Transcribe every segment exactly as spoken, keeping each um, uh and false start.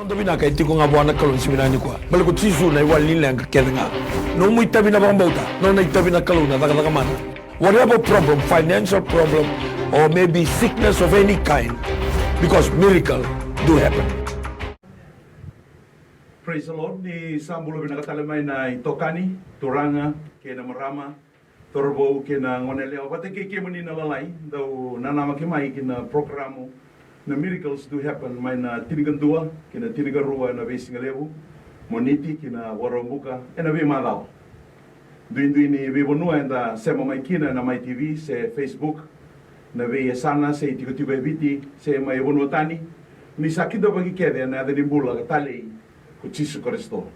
Noda vinaka e tiko ga vua na Kalou ni siga vinaka nikua. Baleta ko Jisu na iwali ni leqa kece ga. Nomu itavi na vakabauta, nona itavi na Kalou na cakacaka mana. Whatever problem, financial problem, or maybe sickness of any kind, because miracle do happen. Praise the Lord. Ni sa bula vinaka tale mai na itokani, turaga kei na marama, cauravou kei na goneyalewa, vata kei kemuni na lalai dau nanamaki mai ki na porokaramu na Miracles Do Happen mai na tinikadua ki na tinikarua ena veisigalevu, Moniti ki na Vakaraubuka ena veimacawa. Duidui ni veivanua eda sema mai kina ena Mai T V se Facebook, na veiyasana se itikotiko e Viti se mai vanua tani, ni sa kidavaki kece ena yaca ni bula ka talei ko Jisu Karisito.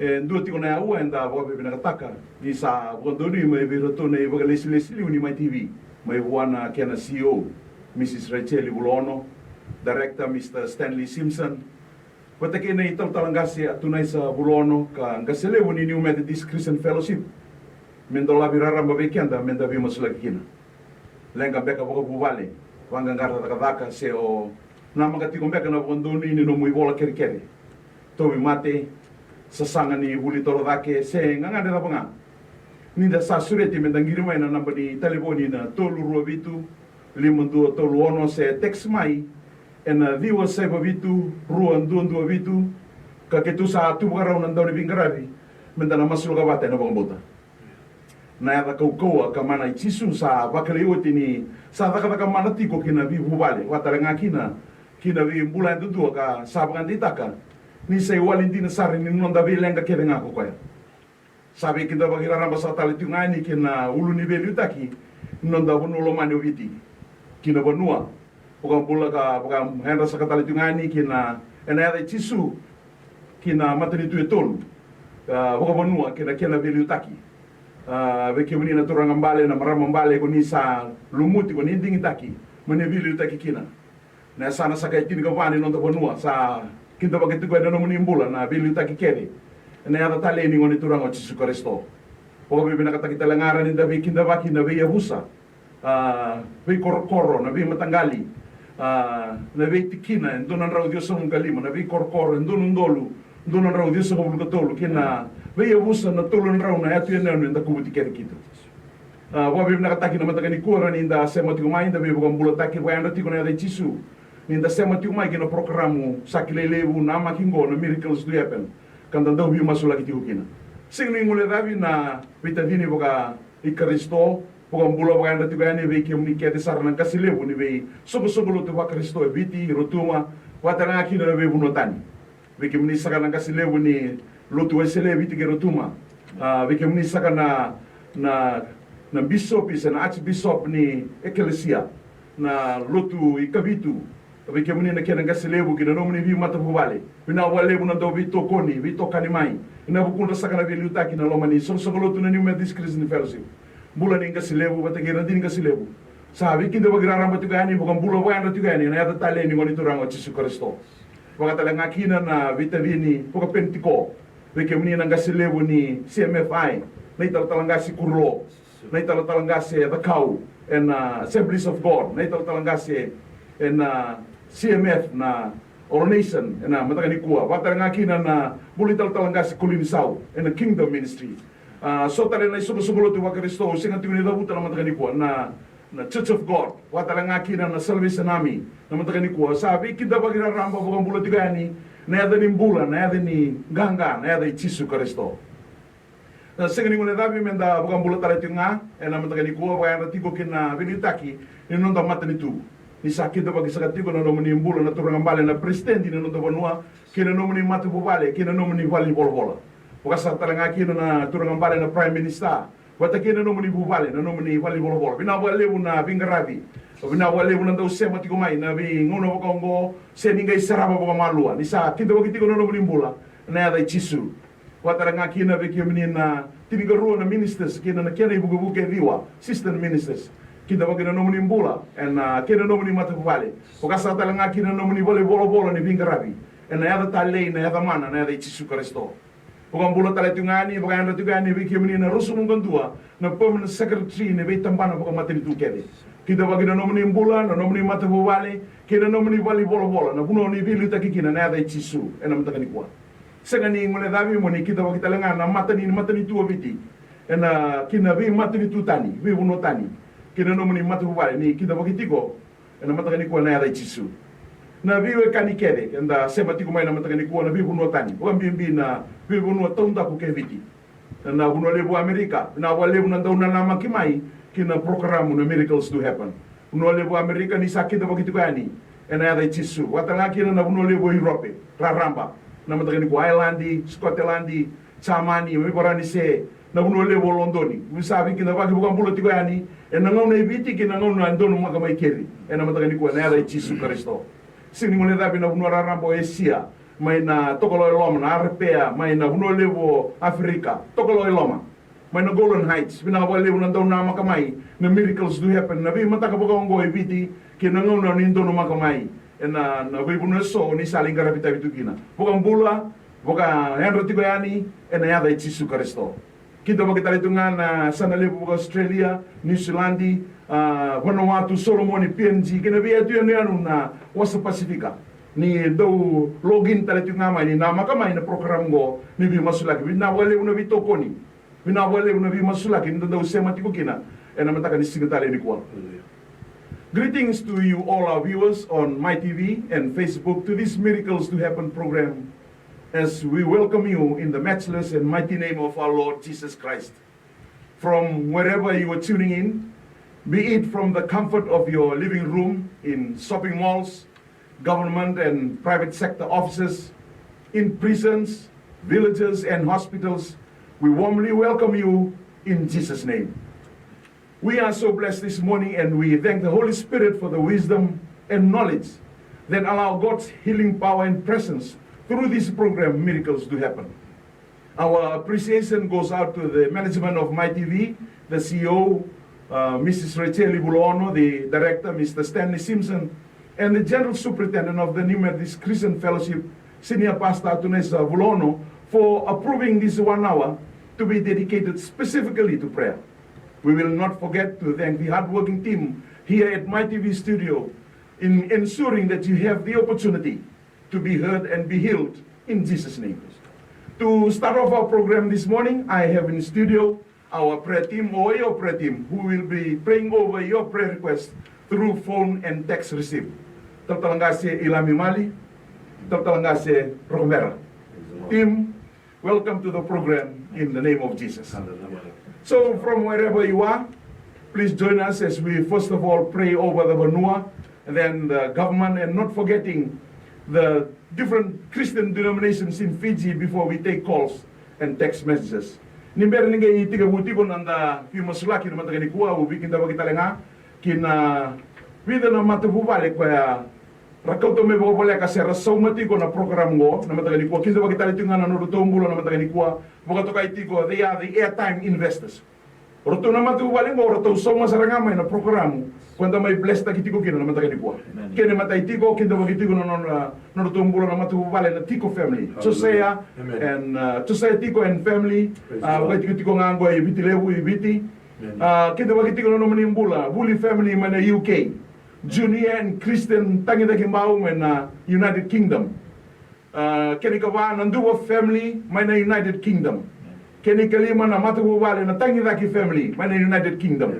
E dua tiko na aua eda vakavinavinakataka ni sa vakadonui mai vei iratou na ivakalesilesi liu ni Mai T V, mai vua na kena C E O, Mrs Rachel Vulaono, Director Mr Stanley Simpson, vata kei na italatala qase Atunaisa Vulaono ka qase levu ni New Methodist Christian Fellowship, me dolavi raraba vei keda me da veimasulaki kina. Leqa beka vakavuvale, vaqaqara cakacaka, se o namaka tiko beka na vakadonui ni nomu ivola kerekere, tauvimate, sasaga ni vuli toro cake se gagadre cava ga. Ni da sa sureti me da qiri mai na naba ni talevoni na tolu rua vitu lima dua tolu ono se text mai ena ciwa saiva vitu rua dua dua vitu, ka keitou sa tu vakarau na dauniveiqaravi me da na masulaka vata ena vakabauta. Na yaca kaukauwa ka mana i Jisu sa vakalei oti ni sa cakacaka mana tiko ki na veivuvale, vata tale ga kina ki na veibula yadudua, ka sa vakadeitaka ni sa iwali dina sara ni noda veileqa kece ga ko koya. Sa veikidavaki raraba saka tale tiko ga yani ki na ulu ni veiliutaki ni noda vanua lomani o Viti, ki na vanua vakabula ka vakayadra saka tale tiko ga yani ki na, ena yaca i Jisu, ki na matanitu e tolu, a, vakavanua kei na kena veiliutaki. A, vei kemuni na turaga bale, na marama bale, ko ni sa lumuti, ko ni digitaki mo ni veiliutaki kina. Na yasana saka e tinikava ni noda vanua sa kidavaki tiko ena nomuni bula na veiliutaki kece, ena yaca talei ni Gone Turaga o Jisu Karisito. Vakavinavinakataki tale ga ni da veikidavaki na veiyavusa, a, veikorokoro, na veimataqali, a, na veitikina e dua na drau ciwasagavulu ka lima, na veikorokoro e dua na udolu dua na drau ciwasagavulu ka tolu, kei na veiyavusa na tolu na drau na yatu yanuyanu eda kovuti kece kina. A, vakavinavinakataki na mataka nikua ni da sema tiko mai, da veivakabulataki vakayadra tiko na yaca i Jisu, ni da sema tiko mai ki na porokaramu sa kilai levu, namaki qo, na Miracles Do Happen, ka da dau veimasulaki tiko kina. Sega ni guilecavi na veitacini vaka i Karisito, vakabula vakayadra tiko yani vei kemuni kece sara na qase levu ni veisoqosoqo lotu vaKarisito e Viti, Rotuma, vata tale ga kina na veivanua tani. Vei kemuni saka na qase levu ni lotu Wesele e Viti kei Rotuma. A, vei kemuni saka na, na, na bisopi se na archbishop ni ekelesia, na lotu i Kavitu, vei kemuni na kena qase levu kei na nomuni veimatavuvale. Vinaka vakalevu na dau veitokoni, veitokani mai ena vukudra saka na veiliutaki na loma ni soqosoqo lotu na New Methodist Christian Fellowship. Bula ni qase levu vata kei ira na dini qase levu. Sa veikidavaki raraba tiko yani, vakabula vakayadra tiko yani ena yaca talei ni Gone Turaga o Jisu Karisito. Vaka tale ga kina na veitacini vakaPenitiko, vei kemuni na qase levu ni C M F I, na italatala qase Kurulo, na italatala qase Cakau, ena Assemblies of God, na italatala qase ena C M F, na All Nation, ena mataka nikua, vata tale ga kina na bula italatala qase Kolinisau ena Kingdom Ministry. A, so tale na isoqosoqo lotu vaKarisito au sega tiko ni cavuta na mataka nikua, na, na Church of God, vata tale ga kina na Salvation Army, na mataka nikua. Sa veikidavaki raraba vakabula tiko yani na yaca ni bula, na yaca ni qaqa, na yaca i Jisu Karisito. Na sega ni guilecavi me da vakabula tale tiko ga ena mataka nikua, vakayadra tiko ki na veiliutaki ni noda matanitu. Ni sa kidavaki saka tiko na nomuni bula na turaga bale na peresitedi ni noda vanua, kei na nomuni matavuvale, kei na nomuni valenivolavola. Vaka saka tale ga kina na turaga bale na Prime Minister, vata kei na nomuni vuvale, na nomuni valenivolavola. Vinaka vakalevu na veiqaravi. Vinaka vakalevu na dau sema tiko mai na veigauna vaka oqo, se ni qai sarava vakamalua. Ni sa kidavaki tiko na nomuni bula na yaca i Jisu. Vata tale ga kina vei kemuni na tinikarua na ministers, kei na kena ivukevuke e ciwa, assistant ministers. Kidavaki na nomuni bula ena, kei na nomuni matavuvale. Vaka saka tale ga kina na nomuni valenivolavola ni veiqaravi, ena yaca talei, na yaca mana, na yaca i Jisu Karisito. Vakabula tale tiko ga yani, vakayadra tiko ga yani vei kemuni na ruasagavulu ka dua na permanent secretary ni veitabana vakamatanitu kece. Kidavaki na nomuni bula, na nomuni matavuvale, kei na nomuni valenivolavola, na vanua o ni veiliutaki kina, na yaca i Jisu ena mataka nikua. Sega ni guilecavi mo ni kidavaki tale ga na matani, matanitu o Viti ena, kei na veimatanitu tani, veivanua tani, kei na nomuni matavuvale ni kidavaki tiko ena mataka nikua, na yaca i Jisu. Na veiwekani kece eda sema tiko mai na mataka nikua, na veivanua tani, vakabibi na veivanua taudaku kei Viti, na vanua levu o Amerika, vinaka vakalevu na dau nanamaki mai ki na porokaramu na Miracles Do Happen. Vanua levu o Amerika ni sa kidavaki tiko yani ena yaca i Jisu. Vaka tale ga kina na vanua levu o Europe raraba, na mataka nikua, Ireland, Scotland, Jamani, mai Varanise, na vanua levu o Lodoni. Ni sa veikidavaki vakabula tiko yani ena gauna i Viti kei na gauna e donumaka mai keri ena mataka nikua, na yaca i Jisu Karisito. Sega ni guilecavi na vanua raraba o Esia, mai na Tokoloa e Loma, na Arapea, mai na vanua levu o Aferika, Tokoloa e Loma, mai na Golan Heights, vinaka vakalevu na dau namaka mai na Miracles Do Happen na veimataka vakaoqo e Viti, kei na gauna ni donumaka mai ena, na veivanua eso ni sa lai qaravi tavi tu kina. Vakabula, vakayadra tiko yani ena yaca i Jisu Karisito. Kidavaki tale tu ga na yasana levu vaka Australia, New Zealand, a, Vanuatu, Solomoni, P N G, kei na veiyatu yanuyanu na wasa Pasifika, ni dau login tale tiko ga mai, ni namaka mai na program qo ni veimasulaki. Vinaka vakalevu na veitokoni, vinaka vakalevu na veimasulaki ni da dau sema tiko kina ena mataka ni siga tale nikua. Greetings to you all our viewers on My T V and Facebook to this Miracles Do Happen program, as we welcome you in the matchless and mighty name of our Lord Jesus Christ. From wherever you are tuning in, be it from the comfort of your living room, in shopping malls, government and private sector offices, in prisons, villages and hospitals, we warmly welcome you in Jesus' name. We are so blessed this morning, and we thank the Holy Spirit for the wisdom and knowledge that allow God's healing power and presence through this program, Miracles Do Happen. Our appreciation goes out to the management of My T V, the C E O, uh, Missus Rachel Vulaono, the director, Mister Stanley Simpson, and the General Superintendent of the New Methodist Christian Fellowship, Senior Pastor Atunesa Vulaono, for approving this one hour to be dedicated specifically to prayer. We will not forget to thank the hardworking team here at My T V studio in ensuring that you have the opportunity to be heard and be healed in Jesus' name. To start off our program this morning, I have in studio our prayer team or your prayer team who will be praying over your prayer request through phone and text receive. Talatala Qase Ilami Mali, Talatala Qase Rokomera. Team, welcome to the program in the name of Jesus. So from wherever you are, please join us as we first of all pray over the vanua and then the government, and not forgetting the different Christian denominations in Fiji before we take calls and text messages. Ni bera ni qai tekivu tiko na noda veimasulaki na mataka nikua, au veikidavaki tale ga ki na vica na matavuvale koya ra kauta mai vakavoleka se ra sauma tiko na program qo na mataka nikua. Kidavaki tale tiko ga na nodratou bula na mataka nikua. Vakatokai tiko, they are the airtime investors. O ratou na matavuvale qo, o ratou sauma sara ga mai na program ko da mai blesstaki tiko kina na mataka nikua. Kena imatai tiko, kidavaki tiko na nona, nodratou bula na matavuvale na Tiko family. Josiah and, uh, Josiah Tiko and family. Uh, vakaitikotiko ga qo e Viti Levu, e Viti. Uh, kidavaki tiko na nomuni bula, Vuli family mai na U K. Junior and Christian Tagicaki Bau mai na United Kingdom. Uh, kena ikava na Duva family mai na United Kingdom. Kena ikalima na matavuvale na Tagicaki family mai na United Kingdom.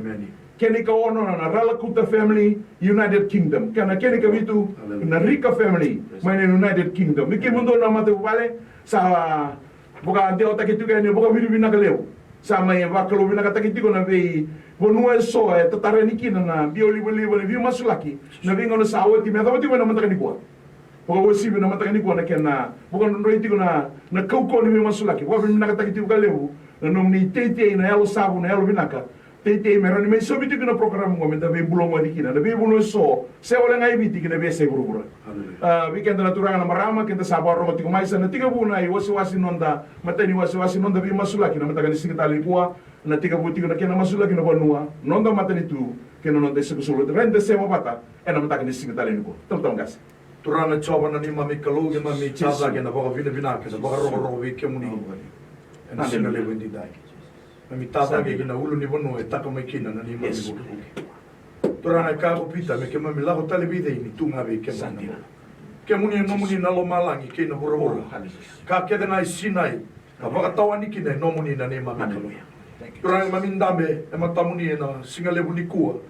Kena ikaono na Ralakuta family, United Kingdom. Kena, kena ikavitu na Rika family mai na United Kingdom. Ni kemudou na matavuvale sa vakadewataki tiko yani, vakavinavinaka levu. Sa mai vakalovinakataki tiko na veivanua eso e tatara yani kina na biaulivaliva ni veimasulaki na veigauna sa oti me yacova tiko mai na mataka nikua. Vakauasivi na mataka nikua na kena vakadrodroi tiko na, na kaukauwa ni veimasulaki. Vakavinavinakataki tiko vakalevu na nomuni teitei, na yalo savu, na yalo vinaka. Teitei me rawa ni mai saumi tiko na program qo me da veibulagoci kina na veivanua eso, se wale ga i Viti ki na veiyasai vuravura. A, vei keda na turaga, na marama, keda sa vakarorogo tiko mai, sa na tekivu na iwasewase noda, matai ni wasewase noda veimasulaki na mataka ni siga tale nikua. Na tekivu tiko na kena masulaki na vanua, noda matanitu kei na noda isoqosoqo. Eda rawa ni da sema vata ena mataka ni siga tale nikua. Talatala Qase. Turaga Jiova na neimami Kalou, keimami tacake na vakavinavinaka, na vakarokoroko vei kemuni ena siga levu edaidai. Keimami tacake ki na ulunivanua e taka mai kina na neimami vukevuke. Turaga, e kaya ko Pita, me keimami lako tale vei cei ni tu ga vei kemuni na bula. Kemuni e nomuni na lomalagi kei na vuravura. Ka kece ga e sinai ka vakatawani kina e nomuni na neimami Kalou. Turaga, keimami dabe e matamuni ena siga levu nikua.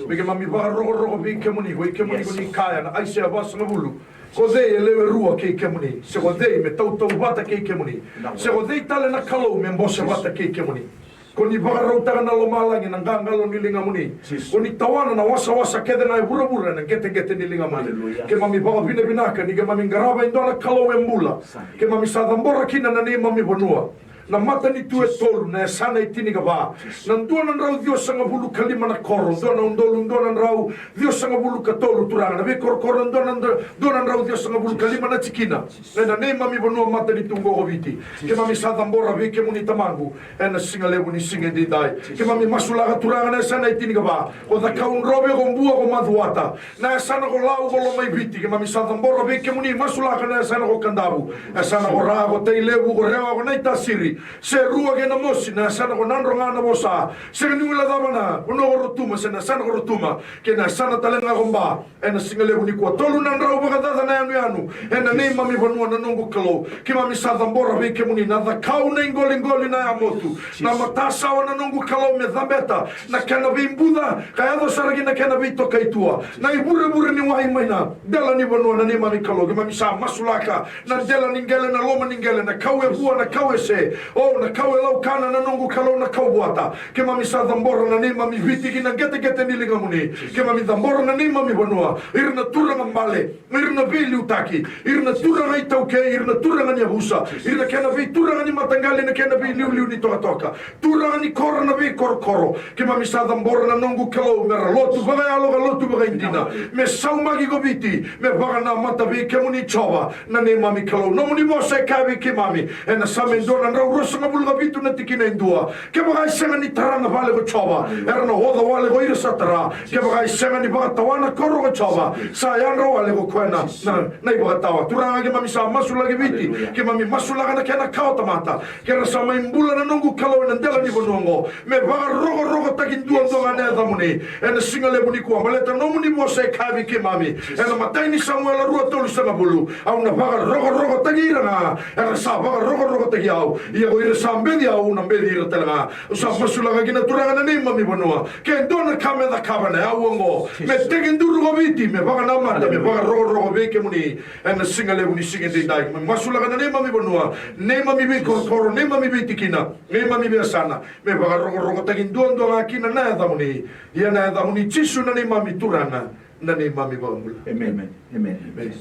Me keimami vakarokoroko vei kemuni, ko i kemuni ko ni kaya na Aisea vasagavulu, ko cei e lewe rua kei kemuni, se ko cei me tautauvata kei kemuni, se ko cei tale na Kalou me bose vata kei kemuni? Ko ni vakarautaka na lomalagi na qaqalo ni ligamuni. Ko ni tawana na wasawasa kece ga e vuravura ena qeteqete ni ligamuni. Keimami vakavinavinaka ni keimami qarava e dua na Kalou e bula. Keimami sa cabora kina na neimami vanua na matanitu e tolu, na yasana e tinikava, na dua na drau ciwasagavulu ka lima na koro, dua na udolu dua na drau ciwasagavulu ka tolu, Turaga, na veikorokoro, dua na dra-, dua na drau ciwasagavulu ka lima na tikina. Ena neimami vanua matanitu oqo ko Viti, keimami sa cabora vei kemuni Tamaqu ena siga levu ni siga edaidai. Keimami masulaka, Turaga, na yasana e tinikava, ko Cakaudrove, ko Bua, ko Macuata, na yasana ko Lau, ko Lomaiviti, keimami sa cabora vei kemuni. Masulaka na yasana ko Kadavu, yasana ko Ra, ko Tailevu, ko Rewa, ko Naitasiri, Serua kei Namosi, na yasana ko Nadroga, Navosa, sega ni guilecava na vanua ko Rotuma, se na yasana ko Rotuma, kei na yasana tale ga ko Ba. Ena siga levu nikua, tolu na drau vakacaca na yanuyanu ena neimami vanua, na noqu Kalou. Keimami sa cabora vei kemuni na cakau, na iqoliqoli, na yamotu, na matasawa, na noqu Kalou, me cabeta na kena veibuca ka yaco sara kina na kena veitokaitua, na ivurevure ni wai mai na dela ni vanua, na neimami Kalou. Keimami sa masulaka na dela ni qele, na loma ni qele, na kau e vua, na kau e se, o na kau e laukana, na noqu Kalou, na kau vuata. Keimami sa cabora na neimami Viti ki na qeteqete ni ligamuni. Keimami cabora na neimami vanua, ira na turaga bale, ira na veiliutaki, ira na turaga itaukei, ira na turaga ni yavusa, ira na kena veituraga ni mataqali, na kena veiliuliu ni tokatoka, turaga ni koro, na veikorokoro. Keimami sa cabora, na noqu Kalou, me ra lotu vakayalo ka lotu vakaidina, me saumaki ko Viti, me vakanamata vei kemuni Jiova, na neimami Kalou. Nomuni vosa e kaya vei keimami ena Same e dua na drau ruasagavulu ka vitu na tikina e dua, kevaka e sega ni tara na vale ko Jiova, era na oca wale ko ira sa tara. Kevaka e sega ni vakatawa na koro ko Jiova, sa yadra wale ko koya na, na, na ivakatawa. Turaga, keimami sa masulaki Viti, keimami masulaka na kena kawatamata, ke ra sa mai bula, na noqu Kalou, ena dela ni vanua oqo, me vakarokorokotaki duadua ga na yacamuni ena siga levu nikua. Baleta nomuni vosa e kaya vei keimami ena imatai ni Samuela rua tolusagavulu, au na vakarokorokotaki ira ga era sa vakarokorokotaki au, ia ko ira sa beci au, au na beci ira tale ga. Au sa masulaka kina, Turaga, na neimami vanua. Ke dua na ka me cakava ena aua oqo, me tekiduru ko Viti, me vakanamata, me vakarokoroko vei kemuni ena siga levu ni siga edaidai. Me masulaka na neimami vanua, neimami veikorokoro, neimami veitikina, neimami veiyasana, me vakarokorokotaki duadua ga kina na yacamuni. Ia na yacamuni Jisu na neimami Turaga, na neimami iVakabula. Amen. Amen. Amen.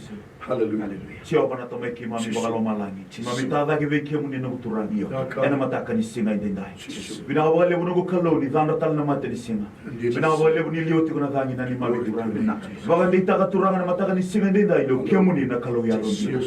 Hallelujah. Hallelujah. Jiova na Tamai keimami vakalomalagi, keimami tacake vei kemuni, noqu Turaga, io, ena mataka ni siga edaidai. Vinaka vakalevu, noqu Kalou, ni cadra tale na matanisiga. Vinaka vakalevu ni liwa tiko na cagi, na neimami Turaga. Vakadeitaka, Turaga, na mataka ni siga edaidai ni o kemuni na Kalou yalodina.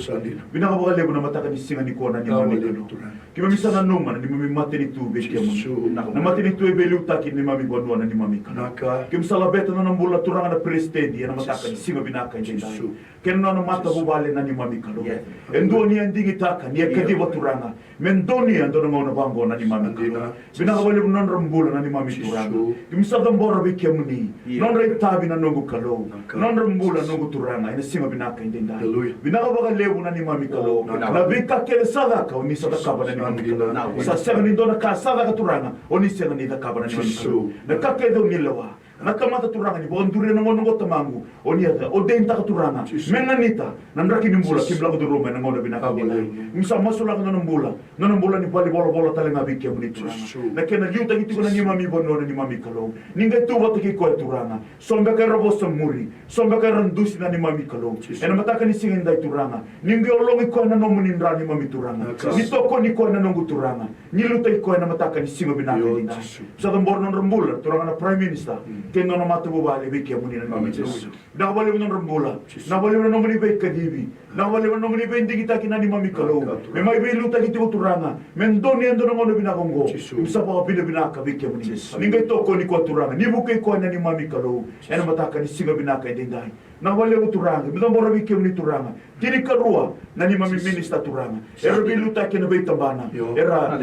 Vinaka vakalevu na mataka ni siga nikua, na neimami Kalou. Keimami sa nanuma na neimami matanitu vei kemuni. Na matanitu e veiliutaki, na neimami vanua, na neimami Kalou. Keimami sa laveta na nona bula, Turaga, na peresitedi ena mataka ni siga vinaka edaidai, kei na nona matavuvale, na neimami Kalou. E dua ni a digitaka, ni a kaciva, Turaga, me donuya e dua na gauna vaqo, na neimami Kalou. Vinaka vakalevu na nodra bula, na neimami Turaga. Keimami sa cabora vei kemuni nodra itavi, na noqu Kalou, nodra bula, noqu Turaga, ena siga vinaka edaidai. Vinaka vakalevu, na neimami Kalou, na veika kece sa caka, o ni sa cakava, na neimami Kalou. Sa sega ni dua na ka sa caka, Turaga, o ni sega ni cakava, na neimami Kalou. Na ka kece o ni lewa, na tamata, Turaga, ni vakaduria na gauna oqo, Tamaqu, o ni a ordain-taka, Turaga, me ganita na draki ni bula keimami lako curuma ena gauna vinaka edaidai. Keimami sa masulaka na nona bula, na nona bula ni valenivolavola tale ga vei kemuni, Turaga. Na kena liutaki tiko na neimami vanua, na neimami Kalou, ni qai tu vata kei koya, Turaga. So beka era vosa muri, so beka era dusi, na neimami Kalou. Ena mataka ni siga edaidai, Turaga, ni qai ologi koya na nomuni dra, neimami Turaga. Ni tokoni koya, na noqu Turaga. Ni liutaki koya ena mataka ni siga vinaka edaidai. Sa cabora na nodra bula, Turaga, na Prime Minister kei na nona matavuvale vei kemuni, na neimami Kalou. Vinaka vakalevu na nodra bula. Vinaka vakalevu na nomuni veikacivi. Vinaka vakalevu na nomuni veidigitaki, na neimami Kalou, me mai veiliutaki tiko, Turaga, me donuya e dua na gauna vinaka oqo. Keimami sa vakavinavinaka vei kemuni. Ni qai tokoni koya, Turaga, ni vukei koya, na neimami Kalou, ena mataka ni siga vinaka edaidai. Vinaka vakalevu, Turaga, keimami cabora vei kemuni, Turaga, tinikarua na neimami minisita, Turaga, era veiliutaki ena veitabana. Era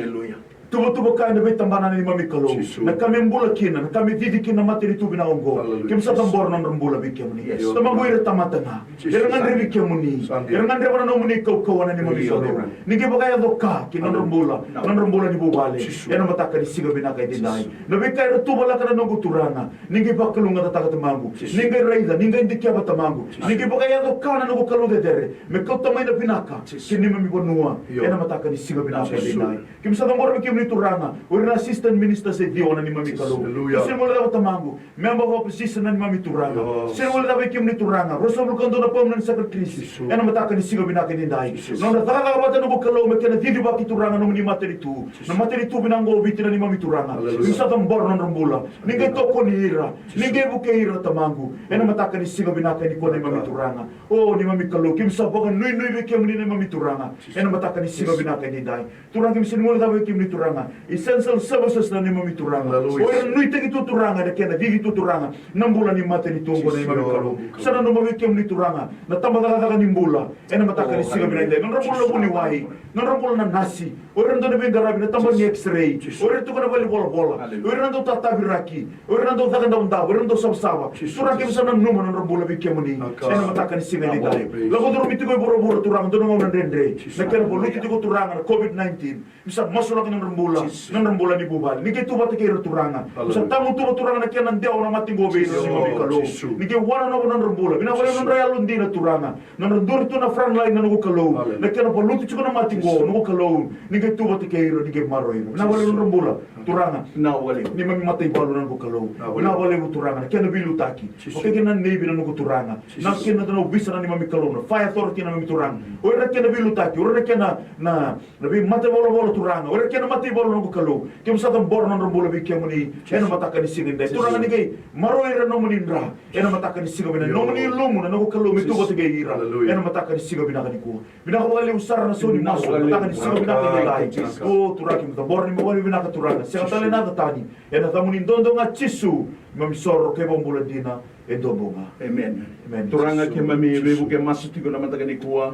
Tuvatuva ka ena veitabana na neimami Kalou. Na ka me bula kina, na ka me cici kina na matanitu vinaka oqo. Keimami sa cabora na nodra bula vei kemuni. Tamaqu, ira tamata ga. Era gadrevi kemuni. Era gadreva na nomuni kaukauwa na neimami Kalou. Ni qai vakayaco ka ki na nodra bula, na nodra bula ni vuvale. Ena mataka ni siga vinaka edaidai. Na veika era tuvalaka na noqu Turaga, ni qai vakalougatataka Tamaqu. Ni qai raica, ni qai dikeva Tamaqu. Ni qai vakayaco ka na noqu Kalou cecere. Me kauta mai na vinaka ki neimami vanua. Ena mataka ni siga vinaka edaidai. Keimami sa cabora vei kemuni Turaga, o ira na assistant ministers e ciwa na neimami Kalou. Sega ni guilecava Tamaqu, member of opposition na neimami Turaga. Sega ni guilecava vei kemuni Turaga, ruasagavulu ka dua na permanent secretaries. Ena mataka ni siga vinaka edaidai. Nodra cakacaka vata noqu Kalou me kena cicivaki Turaga nomuni matanitu. Na matanitu vinaka oqo o Viti na neimami Turaga. Keimami sa cabora nodra bula. Ni qai tokoni ira. Ni qai vukei ira Tamaqu. Ena mataka ni siga vinaka nikua na neimami Turaga. O neimami Kalou, keimami sa vakanuinui vei kemuni na neimami Turaga. Ena mataka ni siga vinaka edaidai. Turaga, keimami sega ni guilecava vei kemuni Turaga. Essential services na neimami Turaga. O ira nuitaki tu Turaga, ena kena cici tu Turaga. Na bula ni matanitu oqo na neimami Kalou. Sa nanuma vei kemuni Turaga. Na tabacakacaka ni bula. Ena mataka ni siga vinaka edaidai. Nodra bula na vuniwai. Nodra bula na nasi. O ira na dau na veiqaravi na tabana ni X-ray. O ira tu ena valenivolavola. O ira na dau tataviraki. O ira na dau caka davodavo, o ira na dau savasava. Turaga, keimami sa nanuma na nodra bula vei kemuni. Ena mataka ni siga edaidai. Lako curumi tiko e vuravura Turaga, dua na gauna dredre. Na kena valuti tiko Turaga na COVID nineteen. Keimami sa masulaka na nodra bula, na nodra bula ni vuvale. Ni qai tu vata kei ira Turaga. Keimami sa tagutuva Turaga na kena dewa na mate qo vei ira na neimami Kalou. Ni qai wanonova na nodra bula. Vinaka vakalevu na nodra yalodina Turaga. Na nodra duri tu na front line na noqu Kalou. Na kena valuti tiko na mate qo, noqu Kalou. Ni qai tu vata kei ira, ni qai maroroi ira. Vinaka vakalevu na nodra bula. Turaga. Vinaka vakalevu. Neimami mataivalu na noqu Kalou. Vinaka vakalevu Turaga. Na kena veiliutaki. Vaka kina na navy na noqu Turaga. Na kena na ovisa na neimami Kalou. Na fire authority na neimami Turaga. O ira na kena veiliutaki. O ira na kena na, na veimataivolavola Turaga. O ira na kena mataivalu na noqu Kalou. Keimami sa cabora na nodra bula vei kemuni. Ena mataka ni siga edaidai. Turaga ni qai maroroi ira na nomuni dra. Ena mataka ni siga vinaka. Nomuni ilumu na noqu Kalou me tu vata kei ira. Ena mataka ni siga vinaka nikua. Vinaka vakalevu sara na sau ni masu. Ena mataka ni siga vinaka edaidai. O Turaga, keimami cabora na neimami vinaka Turaga. Sega tale na yaca tani. Ena yacamuni duadua ga Jisu. Keimami soro kei vakabula dina. E dua bau ga. Amen. Turaga, keimami veivuke masu tiko na mataka nikua.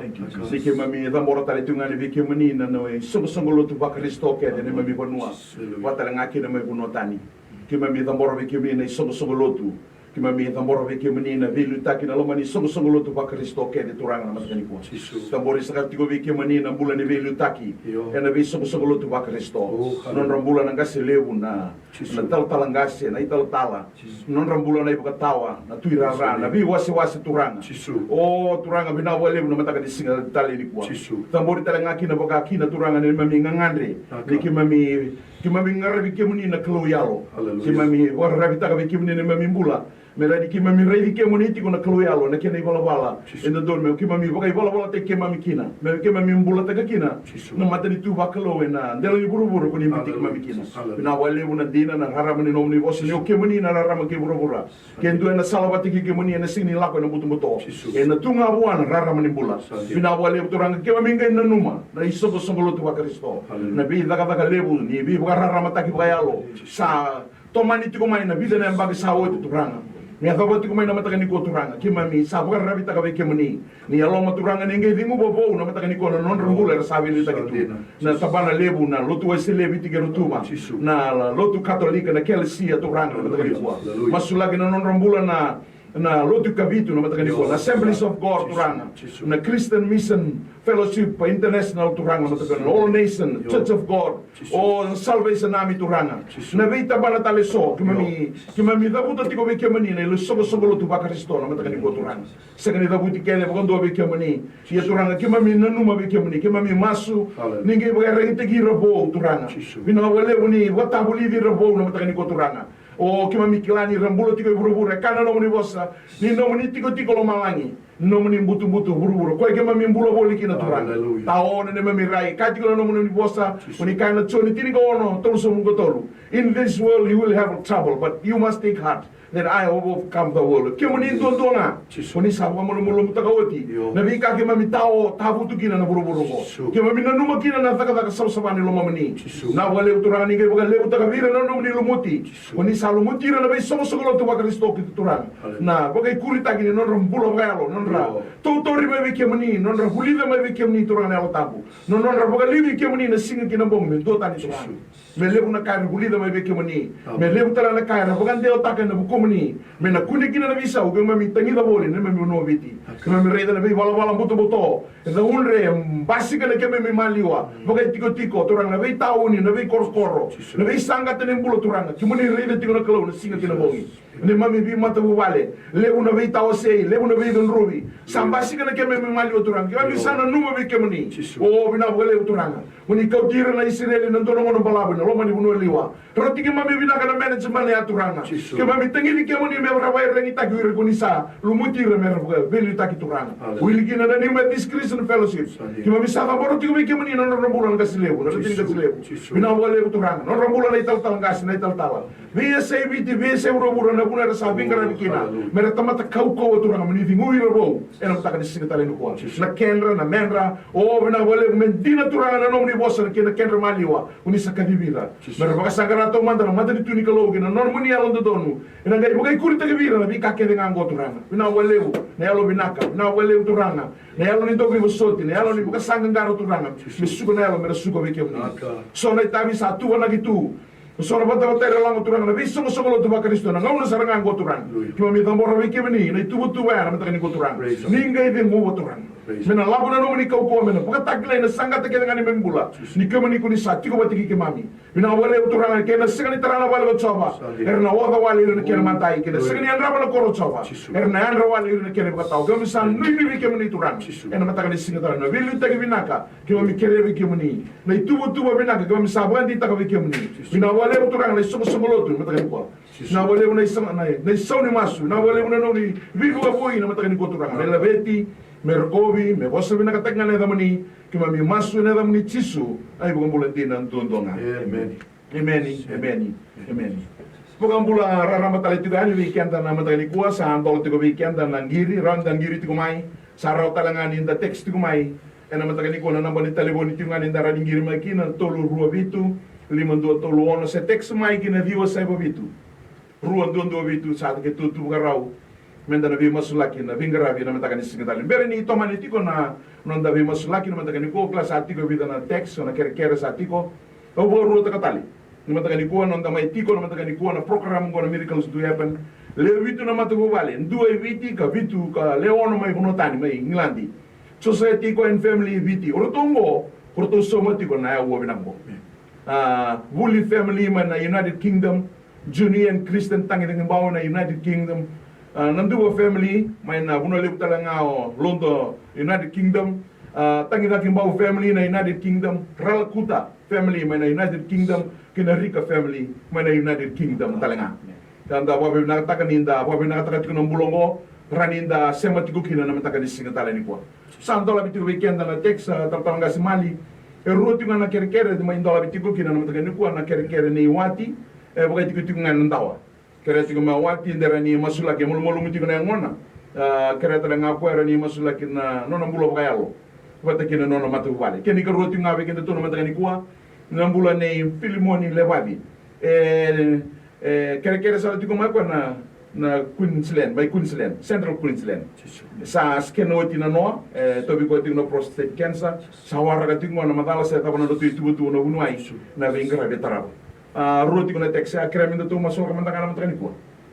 Ni keimami cabora tale tiko ga yani vei kemuni na, na isoqosoqo lotu vaKarisito kece na neimami vanua. Vata tale ga kina mai vanua tani. Keimami cabora vei kemuni na isoqosoqo lotu. Keimami cabora vei kemuni na veiliutaki na loma ni soqosoqo lotu vaKarisito kece Turaga na mataka nikua. Cabori saka tiko vei kemuni na bula ni veiliutaki ena veisoqosoqo lotu vaKarisito. Nodra bula na qase levu, na, na talatala qase, na italatala. Nodra bula na ivakatawa, na tuirara, na veiwasewase Turaga. O Turaga, vinaka vakalevu na mataka ni siga tale nikua. Cabori tale ga kina vaka kina Turaga na neimami gagadre. Ni keimami Keimami qaravi kemuni na Kalou yalo. Keimami vakararavitaka vei kemuni na neimami bula. Me rawa ni keimami raici kemuni tiko na Kalou yalo, na kena ivalavala. E dodonu me keimami vakaivalavalataki keimami kina. Me keimami bulataka kina na matanitu vakalou ena dela ni vuravura ko ni biuti keimami kina. Vinaka vakalevu na dina, na rarama ni nomuni vosa ni o kemuni na rarama kei vuravura. Ke dua ena sala vata kei kemuni ena sega ni lako ena butobuto. Ena tu ga vua na rarama ni bula. Vinaka vakalevu Turaga, keimami qai nanuma na isoqosoqo lotu vaKarisito. Na veicakacaka levu ni veivakararamataki vakayalo sa tomani tiko mai na vica na yabaki sa oti Turaga. Me yacova tiko mai na mataka nikua Turaga, keimami sa vakararavitaka vei kemuni. Ni yaloma Turaga ni qai ceguva vou na mataka nikua na nodra bula era sa veiliutaki tu. Na tabana levu na lotu Wesele e Viti kei Rotuma. Na lotu Katolika na Kelesia Turaga na mataka nikua. Masulaki na nodra bula na, na lotu Kavitu na mataka nikua. Na Assemblies of God Turaga. Na Christian Mission Fellowship International Turaga na mataka nikua. Na All Nation Church of God. O Salvation Army Turaga. Na veitabana tale so. Keimami, keimami cavuta tiko vei kemuni na isoqosoqo lotu vaKarisito na mataka nikua Turaga. Sega ni cavuti kece vakadua vei kemuni. Ia Turaga, keimami nanuma vei kemuni, keimami masu ni qai vakaiyaragitaki ira vou Turaga. Vinaka vakalevu ni vakatavulici ira vou na mataka nikua Turaga. O keimami kila ni ra bula tiko e vuravura, e kaya na nomuni vosa ni nomuni tikotiko lomalagi, nomuni butobuto vuravura. Koya keimami bula voli kina Turaga. Tao na neimami rai, kaya tiko na nomuni vosa. Oni kaya na Joni tinikaono, tolusagavulu ka tolu. In this world you will have trouble, but you must take heart. Then I have overcome the world. Kemuni duadua ga. Ko ni sa vakamalumalumutaka oti na veika keimami tao tavutu kina na vuravura oqo. Keimami nanuma kina na cakacaka savasava ni lomamuni. Vinaka vakalevu Turaga ni qai vakalevutaka vei ira na nomuni lumuti. Ko ni sa lumuti ira na veisoqosoqo lotu vaKarisito kece Turaga. Na vakaikuritaki ni nodra bula vakayalo, nodra Tautori mai vei kemuni, nodra vulica mai vei kemuni Turaga na Yalo Tabu. Na nodra vakaliuci kemuni na siga kei na bogi me duatani Turaga. Me levu na ka era vulica mai vei kemuni. Me levu tale na ka era vakadewataka ena vukumuni. Me na kune kina na veisau keimami tagica voli na neimami vanua o Viti. Keimami raica na veivalavala butobuto. E caudre, basika na keimami maliwa. Vakaitikotiko Turaga na veitauni, na veikorokoro, na veisaqata ni bula Turaga. Kemuni raica tiko na Kalou na siga kei na bogi. Neimami veimatavuvale, levu na veitawasei, levu na veicudruvi. Sa basika na keimami maliwa Turaga. Keimami sa nanuma vei kemuni. O vinaka vakalevu Turaga. Mo ni kauti ira na Isireli na dua na gauna balavu ena loma ni vanua liwa. Rauti keimami vinaka na management ya Turaga. Keimami tagici kemuni me ra vakaiyaragitaki o ira ko ni sa lumuti ira me ra vakaveiliutaki Turaga. Wili kina na New Methodist Christian Fellowship. Keimami sa cabora tiko vei kemuni na nodra bula na qase levu, na ratini qase levu. Vinaka vakalevu Turaga. Nodra bula na italatala qase, na italatala. Veiyasai Viti, veiyasai vuravura, na vanua era sa veiqaravi kina. Me ra tamata kaukauwa Turaga, mo ni cegu ira vou. Ena mataka ni siga tale nikua. Na kedra, na medra, o vinaka vakalevu me dina Turaga na nomuni vosa kei na kedra maliwa. Ko ni sa kacivi ira. Me ra vakasaqara taumada na matanitu ni Kalou kei na nomuni yalododonu. Ena qai vakaikuritaki vei ira na veika kece ga oqo Turaga. Vinaka vakalevu, na yalo vinaka, vinaka vakalevu Turaga. Na yalo ni dauveivosoti, na yalo ni vakasaqaqara Turaga. Me suka na yalo, me ra suka vei kemuni. So na itavi sa tuvanaki tu. So na vatavata era lago Turaga, na veisoqosoqo lotu vaKarisito, na gauna sara ga oqo Turaga. Keimami cabora vei kemuni na ituvatuva ya na mataka nikua Turaga. Ni qai ceguva Turaga. Me na lako na nomuni kaukauwa, me na vakatakilai na saqata kece ga ni neimami bula. Ni kemuni ko ni sa tiko vata kei keimami. Vinaka vakalevu Turaga, kei na sega ni tara na vale ko Jiova. Era na oca wale ira na kena matai, kei na sega ni yadrava na koro Jiova. Era na yadra wale ira na kena ivakatawa. Keimami sa nuinui vei kemuni Turaga. Ena mataka ni siga tale na veiliutaki vinaka. Keimami kerea vei kemuni na ituvatuva vinaka keimami sa vakadeitaka vei kemuni. Vinaka vakalevu Turaga na isoqosoqo lotu na mataka nikua. Vinaka vakalevu na isau, na, na isau ni masu. Vinaka vakalevu na nomuni veivakavoui na mataka nikua Turaga. Me laveti, me rokovi, me vosa vinakataki ga na yacamuni. Keimami masu ena yacamuni Jisu, na iVakabula dina duadua ga. Emeni. Emeni, emeni, emeni. Vakabula raraba tale tiko yani vei keda na mataka nikua, sa dola tiko vei keda na qiri, rawa ni da qiri tiko mai, sa rawa tale ga ni da text tiko mai. Ena mataka nikua na naba ni talevoni tiko ga ni da rawa ni qiri mai kina, tolu rua vitu, lima dua tolu ono, se text mai ki na ciwa saiva vitu, rua dua dua vitu, sa qai tu vakarau. Meda na veimasulaki na veiqaravi na mataka ni siga tale. Bera ni tomani tiko na noda veimasulaki na mataka nikua, kila sa tiko e vica na text, na kerekere sa tiko. Au vakaruataka tale. Na mataka nikua, noda mai tiko na mataka nikua, na program oqo na Miracles Do Happen. Le vitu na matavuvale, dua e Viti ka vitu ka le ono mai vanua tani, mai Igiladi. Society Equine Family e Viti. O ratou oqo, o ratou sauma tiko na aua vinaka oqo. A, Vuli family mai na United Kingdom, Junior and Christian Tagicaki Bau na United Kingdom, a, Naduva family mai na vanua levu tale ga o London, United Kingdom, a, Tagicaki Bau family na United Kingdom, Ralakuta family mai na United Kingdom, kei na Rika family mai na United Kingdom tale ga. Ia da vakavinavinakataka ni da vakavinavinakataka tiko na bula oqo, rawa ni da sema tiko kina na mataka ni siga tale nikua. Sa dolavi tiko vei keda na text, a, talatala qase Mali. E rua tiko ga na kerekere e mai dolavi tiko kina na mataka nikua, na kerekere nei Wati, e vakaitikotiko ga ena dawa. Kerea tiko mai o Wati de rawa ni masulaki, e malumalumu tiko na yagona. A, kerea tale ga o koya rawa ni masulaki na nona bula vakayalo vata kei na nona matavuvale. Kena ikarua tiko ga vei kedatou na mataka nikua, na bula nei Filimoni Levavi. E, e kerekere sara tiko mai o koya na, na Queensland, mai Queensland, Central Queensland. Sa scan oti na noa, e tauvi koya tiko na prostate cancer. Sa waraka tiko ga na macala, se cava na nodratou ituvatuva na vuniwai, na veiqaravi e tarava. A, rua tiko na text, a, kerea me datou masulaka mada ga na mataka nikua.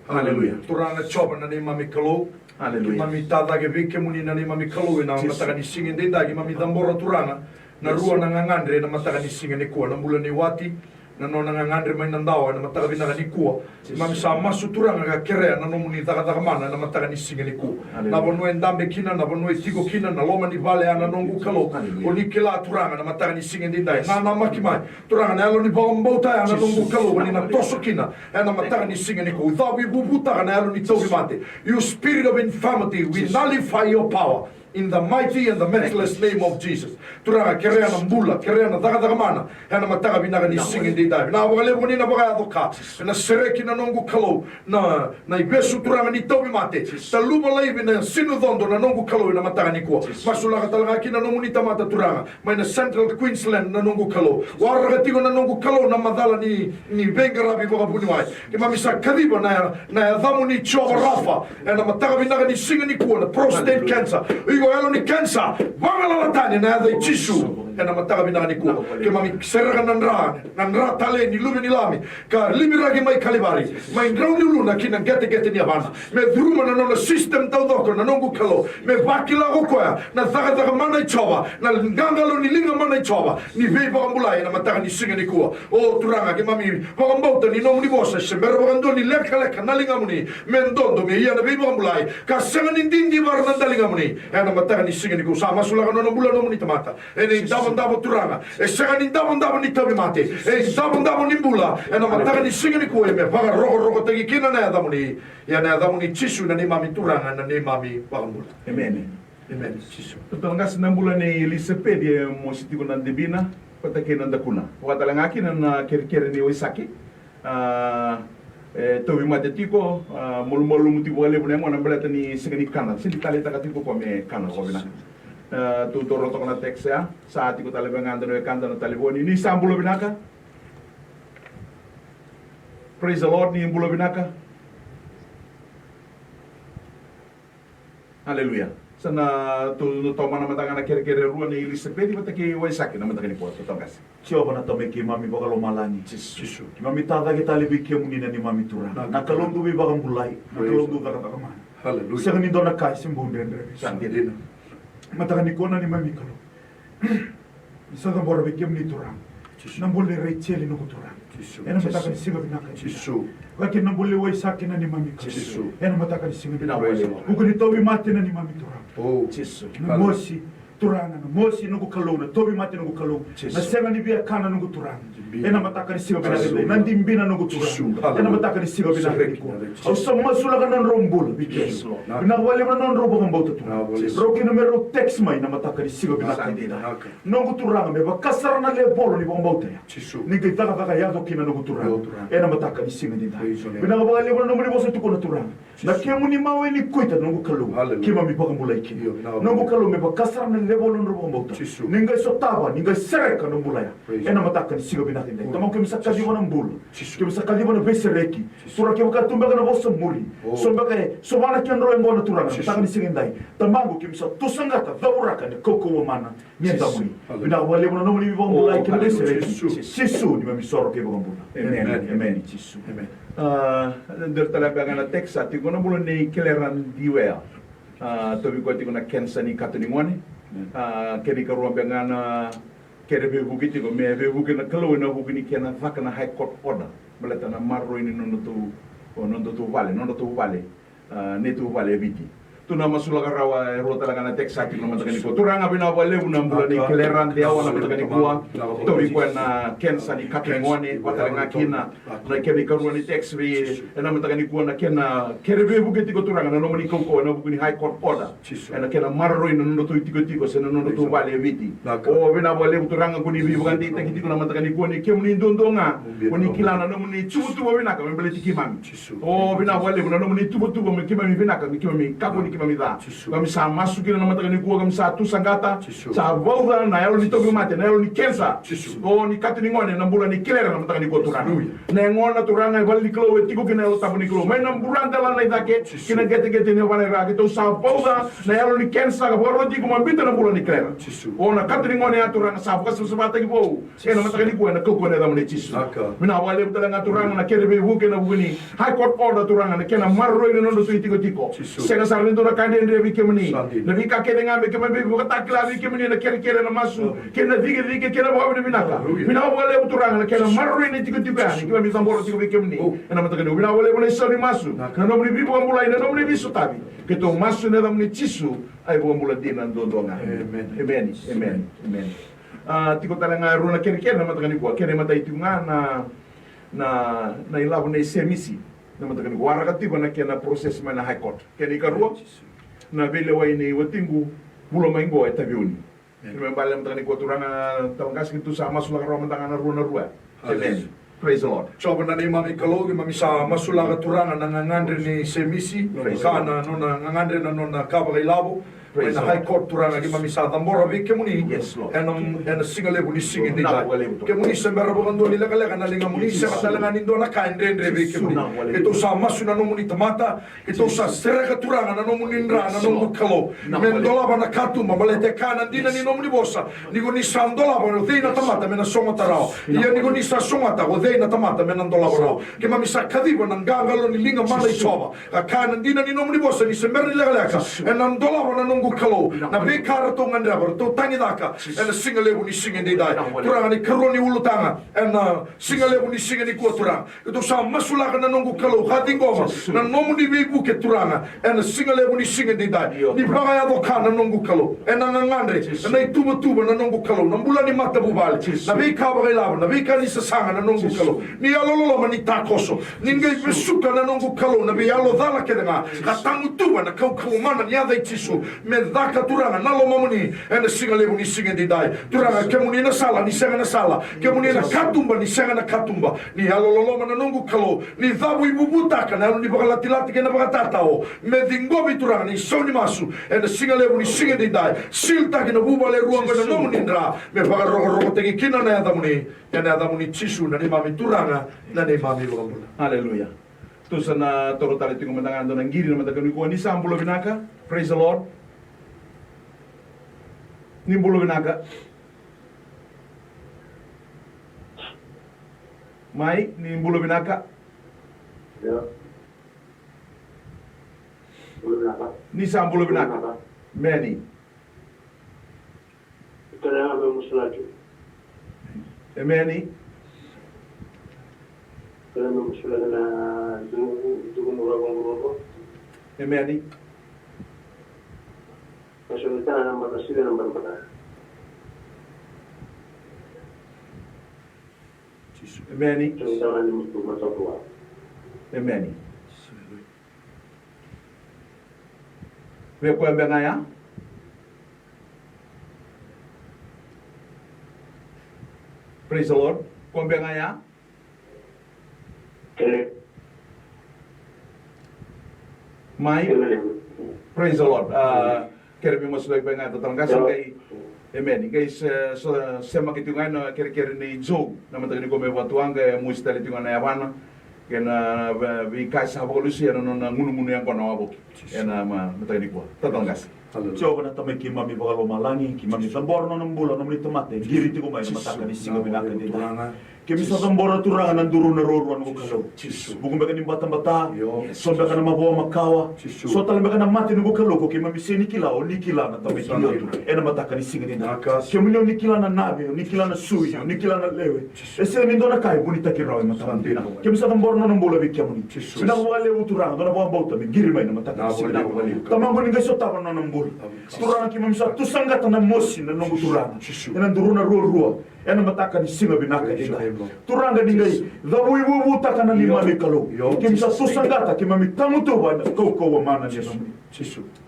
Aleluya. Turaga Jiova na neimami Kalou. Aleluya. Keimami tacake vei kemuni na neimami Kalou ena mataka ni siga edaidai, keimami cabora Turaga na rua na gagadre ena mataka ni siga nikua, na bula nei Wati, na nona gagadre mai na dawa ena mataka vinaka nikua. Keimami sa masu Turaga ka kerea na nomuni cakacaka mana ena mataka ni siga nikua. Na vanua e dabe kina, na vanua e tiko kina, na loma ni vale ya na noqu Kalou. O ni kila Turaga na mataka ni siga edaidai, nanamaki mai Turaga na yalo ni vakabauta ya na noqu Kalou, o ni na toso kina ena mataka ni siga nikua. Au cavuivuvutaka na yalo ni tauvimate. You spirit of infirmity, we nullify your power. In the mighty and the matchless name of Jesus. Turaga, kerea na bula, kerea na cakacaka mana ena mataka vinaka ni siga edaidai. Vinaka vakalevu ni na vakayaco ka ena sereki na noqu Kalou na, na ivesu, Turaga, ni tauvimate. Taluva laivi na sinu codo, na noqu Kalou, ena mataka nikua. Masulaka tale ga kina na nomuni tamata, Turaga, mai na Central Queensland, na noqu Kalou. Waraka tiko, na noqu Kalou, na macala ni, ni veiqaravi vakavuniwai. Keimami sa kaciva na, na yacamuni, Jiova Rafa, ena mataka vinaka ni siga nikua, na prostate cancer. Iko yalo ni cancer, vagalala tani ena yaca i Jisu ena mataka vinaka nikua. Keimami sereka na dra, na dra talei ni Luve ni Lami ka liviraki mai Kalivari, mai drau ni uluna ki na qeteqete ni yavana. Me curuma na nona system taucoko, na noqu Kalou. Me vakila ko koya na cakacaka mana i Jiova, na qaqalo ni liga mana i Jiova ni veivakabulai ena mataka ni siga nikua. O Turaga, keimami vakabauta ni nomuni vosa se bera vakadua ni lekaleka na ligamuni, me dodo me ia na veivakabulai ka sega ni didivara na daligamuni ena mataka ni siga nikua. Sa masulaka nona bula nomuni tamata. Ena idavodavo, Turaga, e sega ni davodavo ni tauvimate, e idavodavo ni bula ena mataka ni siga nikua, e me vakarokorokotaki kina na yacamuni. Ia na yacamuni Jisu na neimami Turaga, na neimami Vakabula. Emeni. Emeni, Jisu. Totolo qase na bula nei Elisapeci, e mosi tiko na divina vata kei na dakuna. Vaka tale ga kina na kerekere nei Waisake. A, e tauvimate tiko, a, malumalumu tiko vakalevu na yagona baleta ni sega ni kana. Sega ni taleitaka tiko ko me kana ko vinaka. A, tou taura toka na text ya. Sa tiko tale vei ga dua na wekada na talevoni. Ni sa bula vinaka. Praise the Lord, ni bula vinaka. Aleluya. Sa na tou, tou tomana mada ga na kerekere rua nei Elisapeci vata kei Waisake na mataka nikua, tou toqase. Jiova na Tamai keimami vakalomalagi. Jisu. Keimami tacake tale vei kemuni na neimami Turaga. Na Kalou dau veivakabulai, na Kalou dau cakacaka mana. Aleluya. Sega ni dua na ka e se bau dredre. Sa dina. Mataka nikua na neimami Kalou. Ni sa cabora vei kemuni Turaga. Jisu. Na bula nei Rejeli noqu Turaga. Jisu. Ena mataka ni siga vinaka. Jisu. Vaka kina na bula nei Waisake na neimami Kalou. Jisu. Ena mataka ni siga vinaka. Vuku ni tauvimate na neimami Turaga. O. Jisu. Na mosi Turaga, na mosi noqu Kalou, na tauvimate noqu Kalou. Jisu. Na sega ni via kana noqu Turaga. Ena mataka ni siga vinaka. Jisu. Na dibina noqu Turaga. Jisu. Ena mataka ni siga vinaka. Jisu. Au sa masulaka na nodrau bula vei kemuni. Yes, Lord. Vinaka vakalevu na nodrau vakabauta Turaga. Vinaka vakalevu. Rau kina me rau text mai na mataka ni siga vinaka. Sa dina. Noqu Turaga, me vaka sara na level ni vakabauta ya. Jisu. Ni qai cakacaka yaco kina noqu Turaga. Noqu Turaga. Ena mataka ni siga nidai. Praise your name. Vinaka vakalevu na nomuni vosa tukuna Turaga. Na kemuni mawe ni kuita noqu Kalou. Hallelujah. Keimami vakabulai kina. Io, vinaka vakalevu. Noqu Kalou, me vaka sara na level ni nodrau vakabauta. Jisu. Ni qai sotava, ni qai sereka na bula ya. Praise God. Ena mataka ni siga vinaka nidai. Tamaqu, keimami sa kaciva na bula. Jisu. Keimami sa kaciva na veisereki. Jisu. Turaga, kevaka tu beka na vosa muri. O. So beka e, so vaka na kedrau yaqona Turaga. Jisu. Mataka ni siga nidai. Tamaqu, keimami sa tusaqata, cauraka na kaukauwa mana. Ni yacamuni. Hallelujah. Vinaka vakalevu na nomuni vakabulai kina veisereki. Jisu. Jisu, neimami isoro kei vakabula. Amen. Amen. Amen. Jisu. Amen. A, dua tale beka na text sa tiko na bula nei Kelera Diwea. A, tauvi koya tiko na kenisa ni kato ni gone. Amen. A, kena ikarua beka na kere veivuke tiko, me veivuke na Kalou ena vuku ni kena caka na High Court order. Baleta na maroroi ni nodratou, o nodratou vale, nodratou vale. A, neitou vale e Viti. Tou na masulaka rawa e rua tale ga na text sa tiko na mataka nikua. Turaga, vinaka vakalevu na bula nei Kelera Diwea na mataka nikua. Tauvi koya na kenisa ni kato ni gone, vaka tale ga kina na kena ikarua ni text vei ena mataka nikua, na kena kere veivuke tiko Turaga na nomuni kaukauwa ena vuku ni High Court order. Jisu. Ena kena maroroi na nodratou itikotiko se na nodratou vale e Viti. Vinaka. O, vinaka vakalevu Turaga, ko ni veivakadeitaki tiko na mataka nikua ni kemuni duadua ga. Ko ni kila na nomuni tuvatuva vinaka me baleti keimami. Jisu. O, vinaka vakalevu na nomuni tuvatuva me keimami vinaka, me keimami kakua ni keimami ca. Jisu. Keimami sa masu kina na mataka nikua, keimami sa tusaqata. Jisu. Sa vauca na yalo ni tauvimate, na yalo ni kenisa. Jisu. O, ni kato ni gone, na bula nei Kelera na mataka nikua Turaga. Hallelujah. Na yagona Turaga e vale ni Kalou, e tiko kina na Yalo Tabu ni Kalou. Mai na buradela na i cake, Jisu, ki na qeteqete ni yavana i ra, keitou sa vauca na yalo ni kenisa ka vakaroti iko me biuta na bula nei Kelera. Jisu. O, na kato ni gone ya Turaga sa vakasavasavataki vou. Ena mataka nikua ena kaukauwa ni yacamuni Jisu. Vinaka. Vinaka vakalevu tale ga Turaga na kere veivuke ena vuku ni High Court order Turaga, na kena maroroi na nodratou itikotiko. Jisu. Sega sara ni dua na ka dredre vei kemuni. Sa dina. Na veika kece ga me keimami veivakatakila vei kemuni ena kerekere, na masu, kei na cikecike, kei na vakavinavinaka. Hallelujah. Vinaka vakalevu Turaga na kena maroroi na itikotiko ya, ni keimami cabora tiko vei kemuni. O. Ena mataka nikua, vinaka vakalevu na isau ni masu. Vinaka. Na nomuni veivakabulai, na nomuni veisotavi. Keitou masu ena yacamuni Jisu, a iVakabula dina duadua ga. Amen. Amen. Amen. Amen. A, tiko tale ga e rua na kerekere na mataka nikua, kena imatai tiko ga na, na, na ilavo nei Semisi. Na mataka nikua waraka tiko na kena process mai na High Court. Kena ikarua, na veilewai nei watiqu, Bula mai qo e Taveuni. Kena ibalebale mataka nikua Turaga, na talatala qase, keitou sa masulaka rawa mada ga na rua na rua. Amen. Praise the Lord. Jiova na neimami Kalou, keimami sa masulaka Turaga na gagadre nei Semisi, ka na nona gagadre na nona ka vakailavo mai na High Court Turaga, keimami sa cabora vei kemuni ena, ena siga levu ni siga edaidai. Kemuni se bera vakadua ni lekaleka na ligamuni, sega tale ga ni dua na ka e dredre vei kemuni. Keitou sa masu na nomuni tamata, keitou sa sereka Turaga na nomuni dra, na noqu Kalou, me dolava na katuba, baleta e kaya na dina ni nomuni vosa, ni ko ni sa dolava, o cei na tamata me na sogota rawa? Ia ni ko ni sa sogota, o cei na tamata me na dolava rawa? Keimami sa kaciva na qaqalo ni liga mana i Jiova. Ka kaya na dina ni nomuni vosa ni se bera ni lekaleka, ena dolava na noqu Kalou na veika ratou gadreva, ratou tagicaka ena siga levu ni siga edaidai. Turaga, na ikarua ni ulutaga ena siga levu ni siga nikua Turaga. Keitou sa masulaka na noqu Kalou, ka ciqoma na nomuni veivuke Turaga ena siga levu ni siga edaidai. Ni vakayaco ka na noqu Kalou ena gagadre, ena ituvatuva na noqu Kalou, na bula ni matavuvale, na veika vakailavo, na veika ni sasaga na noqu Kalou. Ni yalololoma ni takoso, ni qai vesuka na noqu Kalou na veiyalo cala kece ga, ka tagutuva na kaukauwa mana ni yaca i Jisu. Me caka Turaga na lomamuni ena siga levu ni siga edaidai. Turaga, kemuni na sala ni sega na sala, kemuni na katuba ni sega na katuba. Ni yalololoma na noqu Kalou, ni cavuivuvutaka na yalo ni vakalatilati kei na vakatatao. Me ciqomi Turaga na isau ni masu ena siga levu ni siga edaidai. Silitaki na vuvale e rua oqo ena nomuni dra, me vakarokorokotaki kina na yacamuni, ena yacamuni Jisu na neimami Turaga, na neimami iVakabula. Aleluya. Tou sa na toro tale tiko mada ga e dua na qiri na mataka nikua. Ni sa bula vinaka. Praise the Lord. Ni bula vinaka. Mai, ni bula vinaka. Ni sa bula vinaka. Meni. Emeni. Emeni. Emeni. Emeni. Vei koya beka ya. Praise the Lord. Koya beka ya. Mai. Praise the Lord. Ah, kere mi masulaki beka ya, talatala qase, qai. Emeni. Qai se, so, semaki tiko ga na kerekere nei Joe na mataka nikua mai Vatuwaqa, e mosi tale tiko ga na yavana kei na ve-, veika sa vakalusia na nona gunugunu yaqona wavoki ena ma-, mataka nikua. Talatala qase. Jiova na Tamai keimami vakalomalagi, keimami cabora na nona bula, na nomuni tamata e qiri tiko mai na mataka ni siga vinaka edaidai. Keimami sa cabora Turaga na duru na ruarua, noqu Kalou. Vuku beka ni batabata, so beka na mavoa makawa, so tale beka na mate, noqu Kalou, ko keimami sega ni kila, o ni kila na Tamai kila tu ena mataka ni siga edaidai. Kemuni o ni kila na nave, o ni kila na sui, o ni kila na lewe. E sega ni dua na ka e vunitaki rawa e mataka ni siga. Keimami sa cabora na nona bula vei kemuni. Vinaka vakalevu Turaga, dua na vakabauta me qiri mai na mataka ni siga. Tamaqu, ni qai sotava na nona bula. Turaga, keimami sa tusaqata na mosi, na noqu Turaga, ena duru na ruarua ena mataka ni siga vinaka edaidai. Turaga, ni qai cavuivuvutaka na neimami Kalou. Keimami sa tusaqata, keimami tagutuva ena kaukauwa mana ni yacamuni.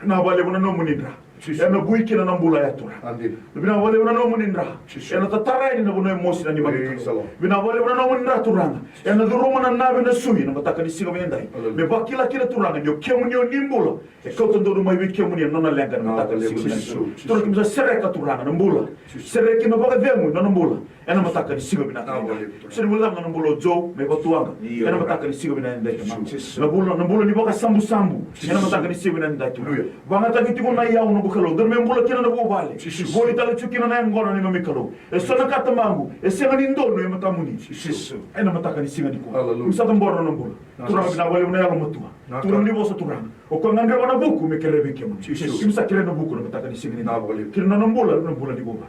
Vinaka vakalevu na nomuni dra ena vui kina na bula ya, Turaga. Vinaka vakalevu na nomuni dra ena tatara yani na vanua e mosi na neimami Kalou. Vinaka vakalevu na nomuni dra, Turaga, ena curuma na nave, na sui, na mataka ni siga vinaka edaidai. Me vakila kina, Turaga, ni o kemuni o ni bula. E kauta donu mai vei kemuni na nona leqa na mataka ni siga vinaka. Turaga, keimami sa sereka, Turaga, na bula. Sereki na vakacegu na nona bula ena mataka ni siga vinaka edaidai. Sega ni guilecava na nona bula o Joe mai Vatuwaqa ena mataka ni siga vinaka edaidai, Tamaqu. Na bula, na bula ni vakasabusabu ena mataka ni siga vinaka edaidai, Tamaqu. Vakayagataki tiko na iyau, noqu Kalou, dodonu me bula kina na vuvale. Voli tale tiko kina na yaqona, neimami Kalou. E so na ka, Tamaqu, e sega ni donu e matamuni ena mataka ni siga nikua. Keimami sa cabora na nona bula. Turaga, vinaka vakalevu na yalomatua. Turaga ni vosa, Turaga, o koya gadreva na vuku me kerea vei kemuni. Keimami sa kerea na vuku na mataka ni siga nikua. Kina na nona bula, na bula ni vuvale.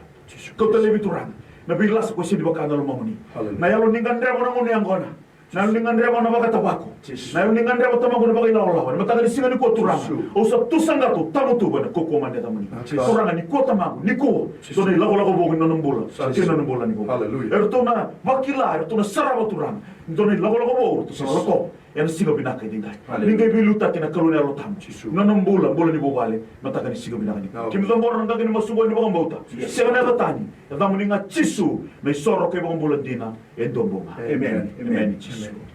Kauta laivi, Turaga, na veilasa ko sega ni vaka na lomamuni. Na yalo ni gadreva na gauna yaqona. Na yalo ni gadreva na vakatavako. Na yalo ni gadreva, Tamaqu, na vakailawalawa. Na mataka ni siga nikua, Turaga, au sa tusaqata, au tagutuva ena kaukauwa mana ni yacamuni. Turaga, nikua, Tamaqu, nikua, dua na ilakolako vou ki na nona bula. Sa dina na bula ni vou. Hallelujah. Eratou na vakila, eratou na sarava, Turaga, ni dua na ilakolako vou eratou sa na lakova ena siga vinaka edaidai. Hallelujah. Ni qai veiliutaki na Kalou na Yalo Tabu. Jisu. Na nona bula, bula ni vuvale, mataka ni siga vinaka ni. Amen. Keimami cabora na qaqa ni masu qo ni vakabauta. Yes. Sega na yaca tani, yacamuni ga Jisu, na isoro kei vakabula dina e dua bau ga. Amen. Amen. Amen, Jisu. Amen.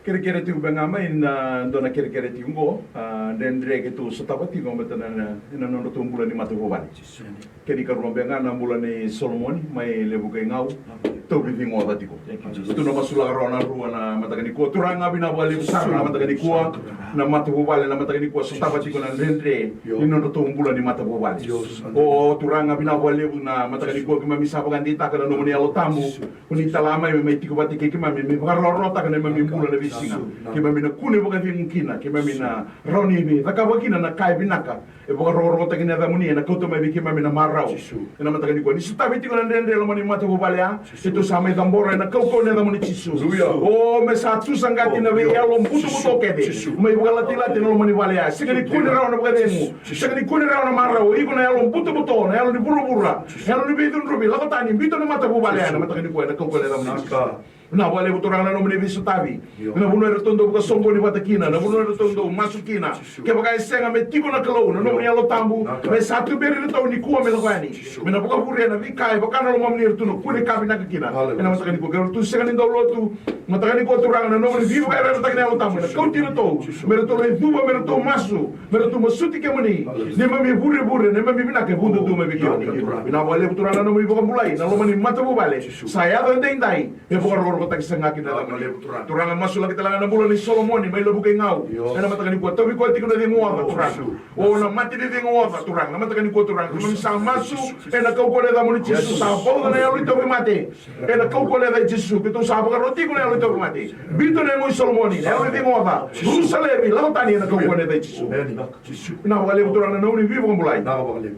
Kerekere tiko beka ga mai na dua na kerekere tiko qo, a, dredre keitou sotava tiko, baleta na, na, na nodratou bula ni matavuvale. Kena ikarua beka ga na bula nei Solomoni mai Levuka i Gau. Tauvi ciqoca tiko. Thank you, Jesus. Tou na masulaka rawa na rua na mataka nikua. Turaga, vinaka vakalevu sara na mataka nikua. Na matavuvale na mataka nikua sotava tiko na dredre ni nodratou bula ni matavuvale. O Turaga, vinaka vakalevu na mataka nikua keimami sa vakadeitaka na nomuni Yalo Tabu. Ko ni tala mai me mai tiko vata kei keimami, me vakarawarawataka na neimami bula na veisiga. Keimami na kune vakacegu kina, keimami na rawa ni cakava kina na ka e vinaka. E vakarokorokotaki na yacamuni, ena kauta mai vei keimami na marau. Jisu. Ena mataka nikua ni sotavi tiko na dredre e loma ni matavuvale ya. Jisu. Keitou sa mai cabora ena kaukauwa ni yacamuni Jisu. Hallelujah. O, me sa tu saqati na veiyalo butobuto kece. Jisu. Mai vakalatilati ena loma ni vale ya. Sega ni kune rawa na vakacegu. Jisu. Sega ni kune rawa na marau. Iko na yalo butobuto, na yalo ni vuravura. Jisu. Yalo ni veicudruvi. Lako tani, biuta na matavuvale ya. Jisu. Ena mataka nikua ena kaukauwa ni yacamuni Jisu. Vinaka vakalevu Turaga na nomuni veisotavi. Io. Na vanua eratou dau vakasoqoni vata kina, na vanua eratou dau masu kina. Jisu. Kevaka e sega me tiko na Kalou, na nomuni Yalo Tabu, me sa tuberi iratou nikua me lako yani. Jisu. Me na vakavurea na veika e vaka na lomamuni, eratou na kune ka vinaka kina. Hallelujah. Ena mataka nikua, ke ratou sega ni dau lotu, mataka nikua Turaga na nomuni veivakayarayarataki na Yalo Tabu, na kauti iratou, me ratou lai cuva, me ratou masu, me ratou masuti kemuni. Hallelujah. Neimami vurevure, neimami vinaka e vudu tu mai vei kemuni. Vinaka Turaga. Vinaka vakalevu Turaga na nomuni vakabulai, na loma ni matavuvale. Jisu. Sa yaco edaidai. E vakarokorokotaki saka ga kina na yacamuni. Vinaka vakalevu Turaga. Turaga, masulaki tale ga na bula nei Solomoni mai Levuka i Gau. Io. Ena mataka nikua, tauvi koya tiko na cegu oca Turaga. Jisu. O na mate ni cegu oca Turaga, na mataka nikua Turaga. Keimami sa masu ena kaukauwa ni yacamuni Jisu. Jisu. Sa vauca na yalo ni tauvimate. Ena kaukauwa ni yaca i Jisu. Keitou sa vakaroti iko na yalo ni tauvimate. Biuta na yago i Solomoni, na yalo ni cegu oca. Jisu. Rusa laivi, lako tani ena kaukauwa ni yaca i Jisu. Amen. Jisu. Vinaka vakalevu Turaga na nomuni veivakabulai. Vinaka vakalevu.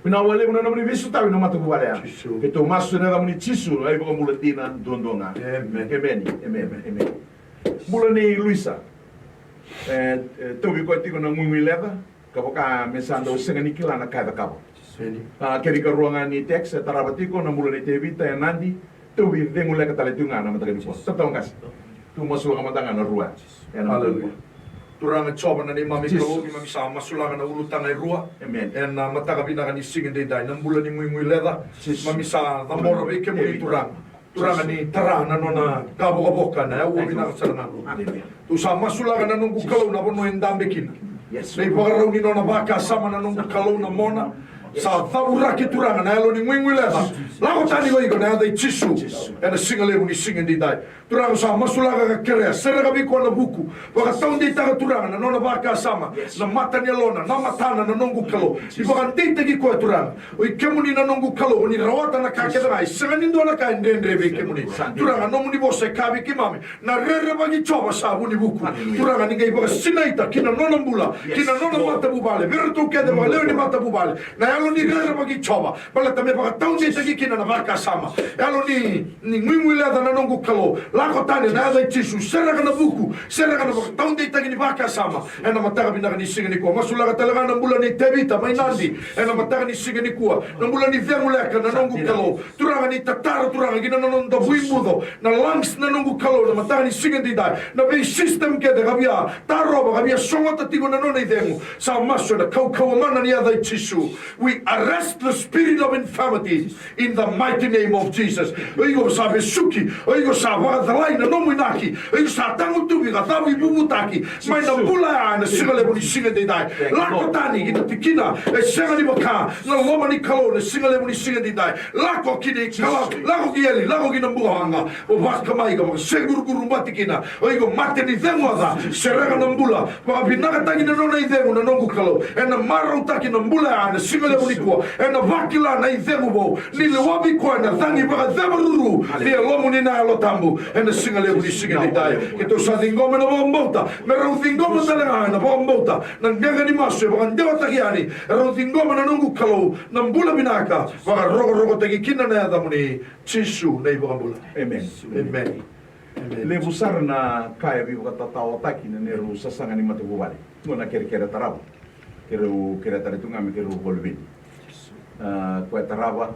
Vinaka vakalevu na nomuni veisotavi na matavuvale ya. Jisu. Keitou masu ena yacamuni Jisu, na iVakabula dina duadua ga. Amen. Amen. Amen. Amen. Bula nei Luisa. E, e, tauvi koya tiko na guigui leca, ka vaka me sa dau sega ni kila na ka e cakava. Amen. A, kena ikarua ga ni text e tarava tiko na bula nei Tevita e Nadi. Tauvi cegu leca tale tiko ga na mataka nikua. Tatau qase. Tou masulaka mada ga na rua. Ena mataka nikua. Hallelujah. Turaga Jiova na neimami Kalou, keimami sa masulaka na ulutaga e rua. Amen. Ena mataka vinaka ni siga edaidai, na bula ni guigui leca. Jisu. Keimami sa cabora vei kemuni Turaga. Turaga ni tara na nona ka vokavoka na aua vinaka sara ga. Hallelujah. Tou sa masulaka na noqu Kalou na vanua e dabe kina. Yes. Na ivakarau ni nona vakasama na noqu Kalou na mona. Sa cavuraki Turaga na yalo ni guigui leca. Lako tani o iko ena yaca i Jisu. Ena siga levu ni siga edaidai. Turaga sa masulaka ka kerea, sereka vei koya na vuku. Vakataudeitaka Turaga na nona vakasama. Yes. Na mata ni yalona, na matana na noqu Kalou. Ni vakadeitaki koya Turaga. O i kemuni na noqu Kalou, o ni rawata na ka kece ga, e sega ni dua na ka e dredre vei kemuni. Turaga, nomuni vosa e kaya vei keimami. Na rerevaki Jiova sa vu ni vuku. Hallelujah. Turaga ni qai vakasinaita ki na nona bula, ki na nona matavuvale. Vei iratou kece vakalewe ni matavuvale. Na yalo ni rerevaki Jiova. Baleta me vakataudeitaki kina na vakasama. Yalo ni, ni guigui leca na noqu Kalou. Lako tani ena yaca i Jisu. Sereka na vuku. Sereka na vakataudeitaki ni vakasama. Ena mataka vinaka ni siga nikua. Masulaka tale ga na bula nei Tevita mai Nadi. Ena mataka ni siga nikua. Na bula ni cegu leca na noqu Kalou. Turaga ni tatara Turaga ki na noda vuibuco. Na lungs na noqu Kalou. Na mataka ni siga edaidai. Na vei system kece ka via tarova ka via sogota tiko na nona icegu. Sa masu ena kaukauwa mana ni yaca i Jisu. We arrest the spirit of infirmity in the mighty name of Jesus. O iko sa vesuki, o iko sa vakacalai na nomu inaki, o iko sa tagutuvi ka cavuivuvutaki mai na bula ya ena siga levu ni siga edaidai. Lako tani ki na tikina e sega ni vaka na loma ni Kalou ena siga levu ni siga edaidai. Lako ki na ikala, lako ki eli, lako ki na bukawaqa. O vaka mai ka vakasekurukuru bati kina. O iko mate ni cegu oca, sereka na bula. Vakavinakataki na nona icegu na noqu Kalou. Ena marautaki na bula ya ena siga levu nikua. Ena vakila na icegu vou. Ni lewa vei koya na cagi vakacevaruru ni yalomuni na Yalo Tabu. Ena siga levu ni siga edaidai. Keitou sa ciqoma na vakabauta. Me rau ciqoma tale ga ena vakabauta na qaqa ni masu e vakadewataki yani. E rau ciqoma na noqu Kalou na bula vinaka. Vakarokorokotaki kina na yacamuni Jisu na iVakabula. Amen. Amen. Levu sara na ka e veivakatatawataki na neirau sasaga ni matavuvale. Qo na kerekere tarava. Keirau kerea tale tu ga me keirau vakaluveni. A, koya tarava,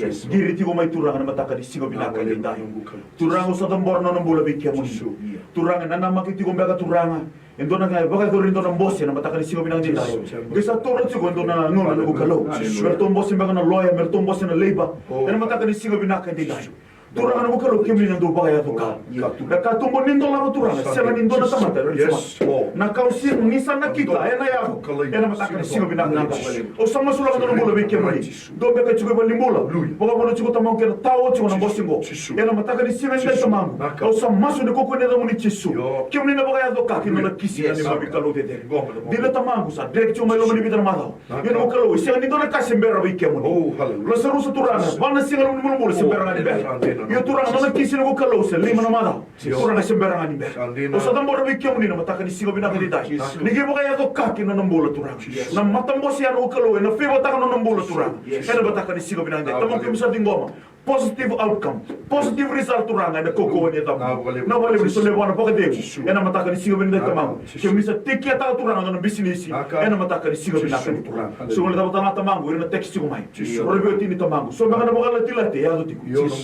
Yes, Lord. Qiri tiko mai Turaga na mataka ni siga vinaka edaidai. Turaga, au sa cabora na nona bula vei kemuni. Turaga, e nanamaki tiko beka Turaga e dua na ka e vakayacori e dua na bose na mataka ni siga vinaka edaidai. Qai sa toro tiko e dua na gauna, noqu Kalou, me ratou bose beka na loya, me ratou bose na leipa ena mataka ni siga vinaka edaidai. Turaga, noqu Kalou, kemuni na dau vakayaco ka. Na ka tubu ni dolava Turaga, sega ni dua na tamata e rawa ni samaka. Na ka o sega ni sa nakita ena yaco ena mataka ni siga vinaka edaidai. Au sa masulaka na nona bula vei kemuni. Dua beka e tiko e vale ni bula, vakavuna tiko, Tamaqu, kena tao tiko na bose qo. Ena mataka ni siga edaidai, Tamaqu, au sa masu ena kaukauwa ni yacamuni Jisu. Kemuni na vakayaco ka kei na nona kisi, na neimami Kalou cecere. Dina, Tamaqu, sa dreki tiko mai loma ni vica na macawa. Ia, noqu Kalou, e sega ni dua na ka se bera vei kemuni. Lasarusa, Turaga, va na siga, loma ni bulabula, se bera ga ni bera. Ia, Turaga, nona kisi, noqu Kalou, se lima na macawa. Turaga, se bera ga ni bera. Au sa cabora vei kemuni na mataka ni siga vinaka edaidai. Ni qai vakayaco ka kei na nona bula, Turaga. Na matabose ya, noqu Kalou, ena favour-taka na nona bula, Turaga, ena mataka ni siga vinaka edaidai. Tamaqu, keimami sa ciqoma positive outcome, positive result, Turaga, ena kaukauwa ni yacamuni. Vinaka vakalevu ni solia vua na vakacegu ena mataka ni siga vinaka edaidai, Tamaqu. Kemuni sa take care-taka, Turaga, na nona bisinisi ena mataka ni siga vinaka edaidai, Turaga. Sa qai cava tale ga, Tamaqu, ira na text tiko mai. Rau veiwatini, Tamaqu. So beka na vakalatilati e yaco tiko.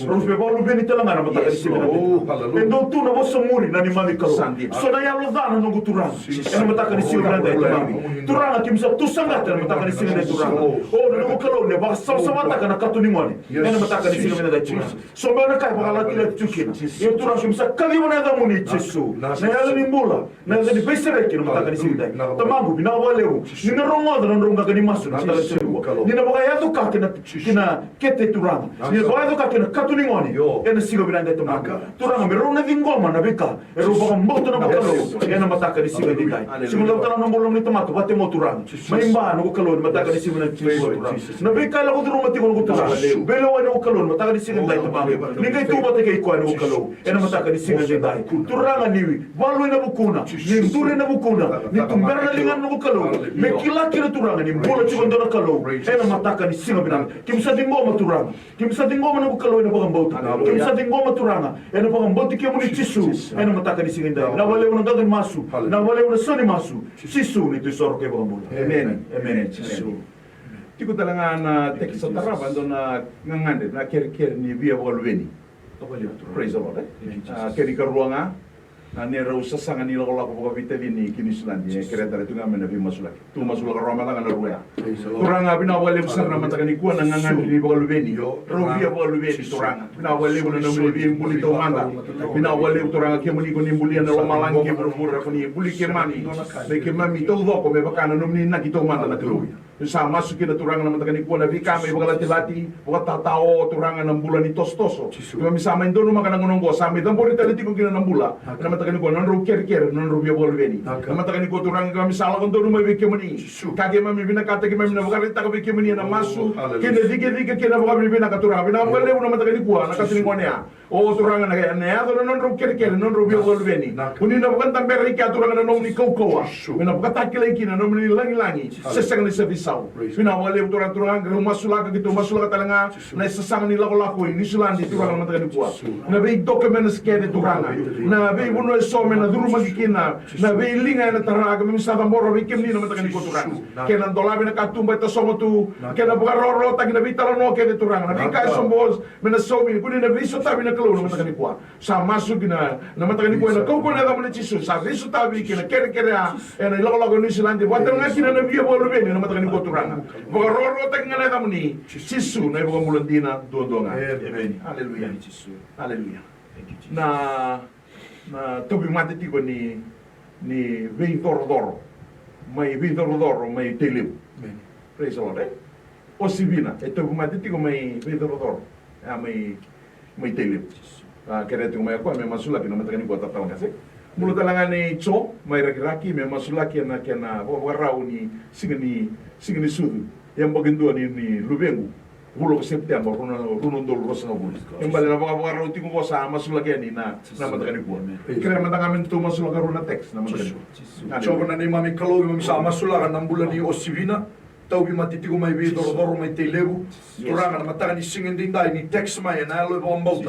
Rau veivakaluveni tale ga na mataka ni siga vinaka edaidai. E dau tu na vosa muri, na neimami Kalou. So na yalo ca, na noqu Turaga, ena mataka ni siga vinaka edaidai, Tamaqu. Turaga, keimami sa tu saqata ena mataka ni siga edaidai, Turaga. O, na noqu Kalou, ni vakasavasavataka na kato ni gone ena mataka ni siga vinaka edaidai, Turaga. So beka na ka e vakalatilati tu kina. Ia, Turaga, keimami sa kaciva na yacamuni Jisu, na yaca ni bula, na yaca ni veisereki ena mataka ni siga edaidai. Tamaqu, vinaka vakalevu ni na rogoca na nodrau qaqa ni masu ena mataka ni siga nikua. Ni na vakayaco ka kei na, kei na kete, Turaga. Ni na vakayaco ka kei na kato ni gone ena siga vinaka edaidai, Tamaqu. Turaga, me rau na ciqoma na veika e rau vakabauta, noqu Kalou, ena mataka ni siga edaidai. Sa qai cava tale ga, noqu Kalou, na tamata vata oqo, Turaga. Mai Ba, noqu Kalou, ena mataka ni siga vinaka edaidai, Turaga. Na veika e lako curuma tiko, noqu Turaga, veilewa, noqu Kalou, ena mataka ni siga edaidai, Tamaqu. Ni qai tu vata kei koya, noqu Kalou, ena mataka ni siga edaidai. Turaga, ni valu ena vukuna, ni duri ena vukuna, ni tubera na ligana, noqu Kalou, me kila kina, Turaga, ni bula tiko e dua na Kalou ena mataka ni siga vinaka. Keimami sa ciqoma, Turaga. Keimami sa ciqoma, noqu Kalou, ena vakabauta. Keimami sa ciqoma, Turaga, ena vakabauti kemuni Jisu ena mataka ni siga edaidai. Vinaka vakalevu na qaqa ni masu. Vinaka vakalevu na sau ni masu. Jisu, na neitou isoro kei na iVakabula. Emeni. Emeni. Jisu. Tiko tale ga na text sa tarava e dua na gagadre, na kerekere ni via vakaluveni. Praise the Lord, e? Thank you, Jesus. A, kena ikarua ga, na neirau sasaga ni lakolako vakaveitacini ki Niusiladi, e kerea tale tu ga mai na veimasulaki. Tou masulaka rawa mada ga na rua ya. Praise the Lord. Turaga, vinaka vakalevu sara na mataka nikua na gagadre ni vakaluveni. Rau via vakaluveni, Turaga. Vinaka vakalevu na nomuni veibuli taumada. Vinaka vakalevu, Turaga, kemuni ko ni bulia na lomalagi kei vuravura, ko ni buli keimami, me keimami taucoko me vaka na nomuni inaki taumada, na Kalou. Ni sa masu kina, Turaga, na mataka nikua na veika me vakalatilati, vakatatao, Turaga, na bula ni tosotoso. Keimami sa mai donumaka na gauna oqo, sa mai cabori tale tiko kina na bula. Na mataka nikua, na nodrau kerekere, na nodrau via vakaluveni. Na mataka nikua, Turaga, keimami sa lako donu mai vei kemuni. Ka keimami vinakata, keimami na vakaraitaka vei kemuni ena masu kei na cikecike kei na vakavinavinaka, Turaga. Vinaka vakalevu na mataka nikua na kato ni gone ya. O Turaga, na, na yaco na nodrau kerekere, na nodrau via vakaluveni. Ko ni na vakadabera i kea, Turaga, na nomuni kaukauwa me na vakatakilai kina na nomuni lagilagi se sega ni sa veisau. Vinaka vakalevu, Turaga. Turaga, keirau masulaka, keitou masulaka tale ga na isasaga ni lakolako i Niusiladi, Turaga, na mataka nikua. Na veidokumeni kece, Turaga, na veivanua eso me na curumaki kina, na veiliga ena tara, keimami sa cabora vei kemuni na mataka nikua, Turaga. Kei na dolavi na katuba e tasoma tu, kei na vakarawarawataki na veitalanoa kece, Turaga, na veika eso beka me na saumi, ko ni na veisotavi na Kalou na mataka nikua. Sa masu kina na mataka nikua ena kaukauwa ni yacamuni Jisu. Sa veisotavi kina kerekere a ena ilakolako e Niusiladi. Vakatale ga kina na via vakaluveni na mataka nikua Turaga. Vakarokorokotaki ga na yacamuni Jisu na iVakabula dina duadua ga. Emeni. Aleluya. Aleluya. Na na tauvimate tiko ni ni veicorocoro mai veicorocoro mai Tailevu. Praise the Lord, eh? O Sivina e tauvimate tiko mai veicorocoro. A mai mai Tailevu. A kerea tiko mai o koya me masulaki na mataka nikua talatala qase. Bula tale ga nei Jo mai Rakiraki me masulaki ena kena vakavakarau ni siga ni siga ni sucu. Yabaki dua ni luvequ. Vula ko September rua na udolu ruasagavulu. E bale na vakavakarau tiko qo sa masulaki yani na mataka nikua. Kerea mada ga me datou masulaka rua na text na mataka nikua. Jiova na neimami Kalou, keimami sa masulaka na bula nei Osivina. Tauvimate tiko mai veicorocoro mai Tailevu. Turaga na mataka ni siga edaidai ni text mai ena yalo e vakabauta.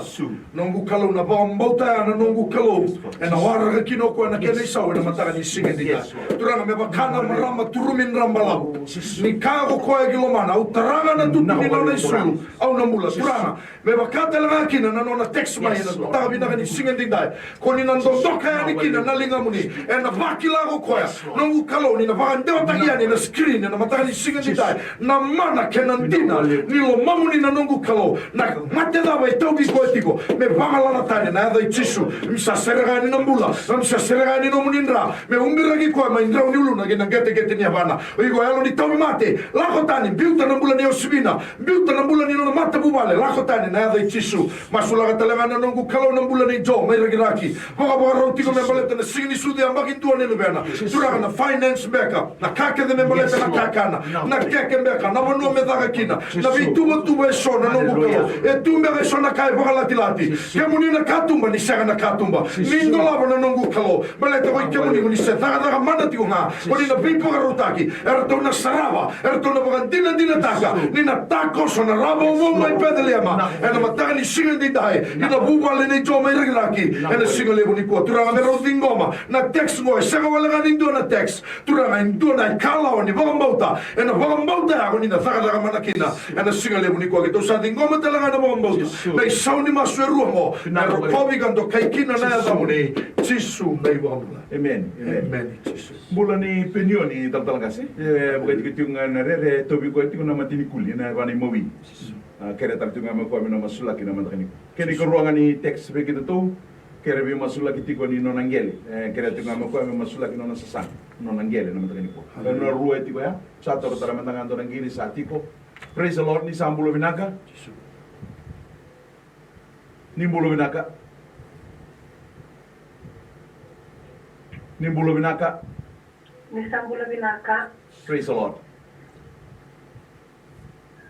Noqu Kalou na vakabauta ya na noqu Kalou. Ena waraka kina o koya na kena isau ena mataka ni siga edaidai. Turaga me vaka na marama turumi dra balavu. Ni kaya ko koya ki lomana, au taraga na tutu ni nona isulu, au na bula. Turaga me vaka tale ga kina na nona text mai ena mataka vinaka ni siga edaidai. Ko ni na dodoka yani kina na ligamuni ena vakila ko koya. Noqu Kalou ni na vakadewataki yani ena screen ena mataka ni siga edaidai. Na mana kei na dina ni lomamuni na noqu Kalou. Na mate cava e tauvi koya tiko me vagalala tani ena yaca i Jisu. Mi sa sereka yani na bula, mi sa sereka yani nomuni dra. Me ubiraki koya mai drau ni uluna kei na qeteqete ni yavana. O iko yalo ni tauvimate, lako tani, biuta na bula ni Osivina. Biuta na bula ni nona matavuvale, lako tani ena yaca i Jisu. Masulaka tale ga na noqu Kalou na bula nei Jo mai Rakiraki. Vakavakarau tiko me baleta na siga ni sucu yabaki dua ni luvena. Turaga na finance beka, na ka kece me baleta na kakana, na keke beka, na vanua me caka kina, na veituvatuva eso na noqu Kalou. E tu beka eso na ka e vakalatilati. Kemuni na katuba ni sega na katuba. Ni dolava na noqu Kalou. Baleta ko i kemuni ko ni se cakacaka mana tiko ga. Ko ni na veivakarautaki. Eratou na sarava, eratou na vakadinadinataka ni na takoso na ravouvou mai Peceliema ena mataka ni siga edaidai, ni na vuvale nei Jo mai Rakiraki ena siga levu nikua. Turaga me rau ciqoma na text qo, e sega wale ga ni dua na text. Turaga e dua na ikalawa ni vakabauta, ena vakabauta ya ko ni na cakacaka mana kina ena siga levu nikua. Keitou sa ciqoma tale ga na vakabauta na isau ni masu e rua qo, me rokovi ka dokai kina na yacamuni Jisu na iVakabula. Emeni. Emeni Jisu. Bula ni Penioni talatala qase. E vakatikotiko ga na rere e tauvi koya tiko na mate ni kuli ena yavana i Maui. A kerea tale tiko ga mai koya me na masulaki na mataka nikua. Kena ikarua ga ni text vei kedatou. Kerea vei masulaki tiko ni nona qele. E kerea tiko ga mai koya me masulaki nona sasaga, nona qele na mataka nikua. Nona rua e tiko ya. Sa toro tara mada ga dua na qiri sa tiko. Praise the Lord, ni sa bula vinaka. Ni bula vinaka. Ni bula vinaka. Ni sa bula vinaka. Praise the Lord.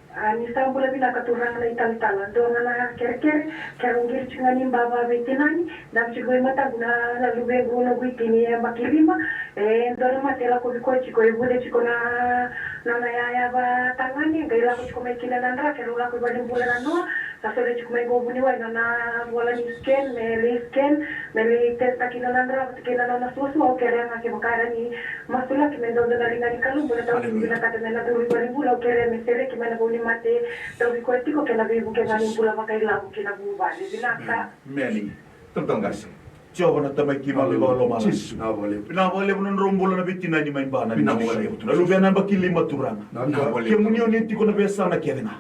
A, ni sa bula vinaka turaga na italatala. Dua ga na kerekere, keirau qiri tiko ga ni bava vei tinani, dabe tiko i mataqu na, na luvequ na vuitini e yabaki lima, e dua na mate e lakovi koya tiko, e vuce tiko na, nona yaya vakatagane, qai lako tiko mai kina na dra, keirau lako i valenibula na noa, sa solia tiko mai qo vuniwai na, na vola ni scan, me lai scan, me lai test taki na nona dra vata kei na nona suasua. Au kerea ga kevaka era ni masulaki me dodonu na liga ni Kalou, bula tau vinakata me na curu i valenibula, au kerea me sereki mai na vau ni mate, tauvi koya tiko kei na veivuke ga ni bula vakailavo kei na vuvale. Vinaka. Emeni. Talatala qase. Jiova na Tamai keimami vakalomalagi. Jisu. Vinaka vakalevu. Vinaka vakalevu na nodrau bula na veitinani mai Ba, na luvena yabaki lima Turaga. Vinaka vakalevu. Kemuni o ni tiko na veiyasana kece ga.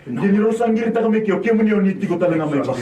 Ia ni rau sa qiritaka mai ke o kemuni o ni tiko tale ga mai Ba.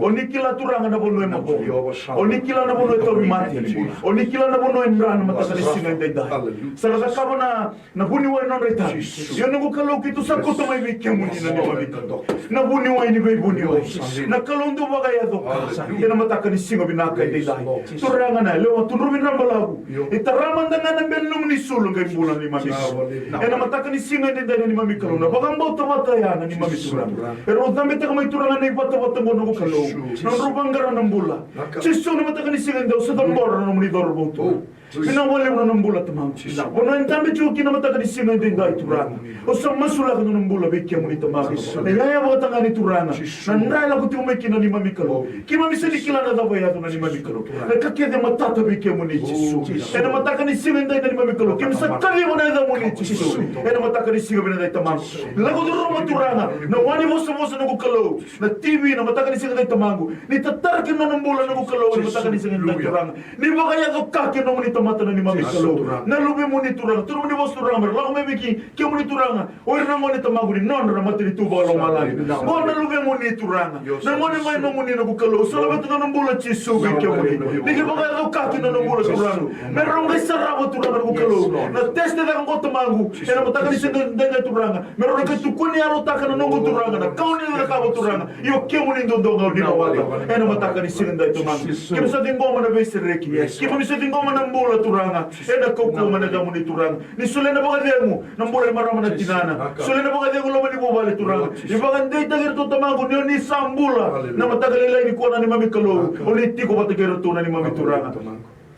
O ni kila Turaga na vanua e makubu. O ni kila na vanua e tauvimate. O ni kila na vanua e dra na mataka ni siga edaidai. Sa ra cakava na Na vuniwai na nodra itavi. Io noqu Kalou, keitou sa kauta mai vei kemuni na neimami Kalou. Na vuniwai ni veivuniwai. Na Kalou dau vakayaco ka. Ena mataka ni siga vinaka edaidai. Turaga na yalewa, tudrovi dra balavu. E tara mada ga na bele ni nomuni sulu qai bula na neimami Kalou. Ena mataka ni siga edaidai na neimami Kalou. Na vakabauta vata ya na neimami Turaga. Erau cabetaka mai Turaga na ivatavata qo noqu Kalou. Na nodrau vaqara na bula. Jisu na mataka ni siga edaidai au sa cabora na nomuni cauravou tu. Vinaka vakalevu na nona bula, Tamaqu. Vanua e dabe tiko kina na mataka ni siga edaidai, Turaga. Au sa masulaka na nona bula vei kemuni, Tamaqu. Na yaya vakatagane, Turaga. Na dra e lako tiko mai kina, na neimami Kalou. Keimami sega ni kila na cava e yaco, na neimami Kalou. Na ka kece e matata vei kemuni, Jisu. Ena mataka ni siga edaidai, na neimami Kalou, keimami sa kaciva na yacamuni, Jisu. Ena mataka ni siga vinaka edaidai, Tamaqu. Lako curuma, Turaga, na wa ni vosavosa, noqu Kalou. Na T V, na mataka ni siga edaidai, Tamaqu. Ni tatara kina na nona bula, noqu Kalou, ena mataka ni siga edaidai, Turaga. Ni vakayaco ka kei nomuni tamata, na neimami Kalou. Na luvemuni, Turaga. Turaga, ni vosa, Turaga, me ra lako mai vei kemuni, Turaga. O ira na gone, Tamaqu, ni nodra na matanitu vakalomalagi. Qo na luvemuni, Turaga. Na gone mai nomuni, noqu Kalou. Sa laveta na nona bula, Jisu, vei kemuni. Ni qai vakayaco ka kei na nona bula, Turaga. Me rau qai sarava, Turaga, noqu Kalou. Na test e caka qo, Tamaqu. Ena mataka ni siga edaidai, Turaga. Me rau na qai tukuni yalotaka na noqu, Turaga, na ka o ni cakava, Turaga. Io, kemuni duadua ga o ni rawata. Ena mataka ni siga edaidai, Tamaqu. Keimami sa ciqoma na veisereki. Keimami sa ciqoma na bula, Turaga. Ena kaukauwa ni yacamuni, Turaga. Ni solia na vakacegu, na bula ni marama, na tinana. Solia na vakacegu, loma ni vuvale, Turaga. Ni vakadeitaki iratou, Tamaqu, ni o ni sa bula. Na mataka lailai nikua, na neimami Kalou. O ni tiko vata kei iratou, na neimami Turaga.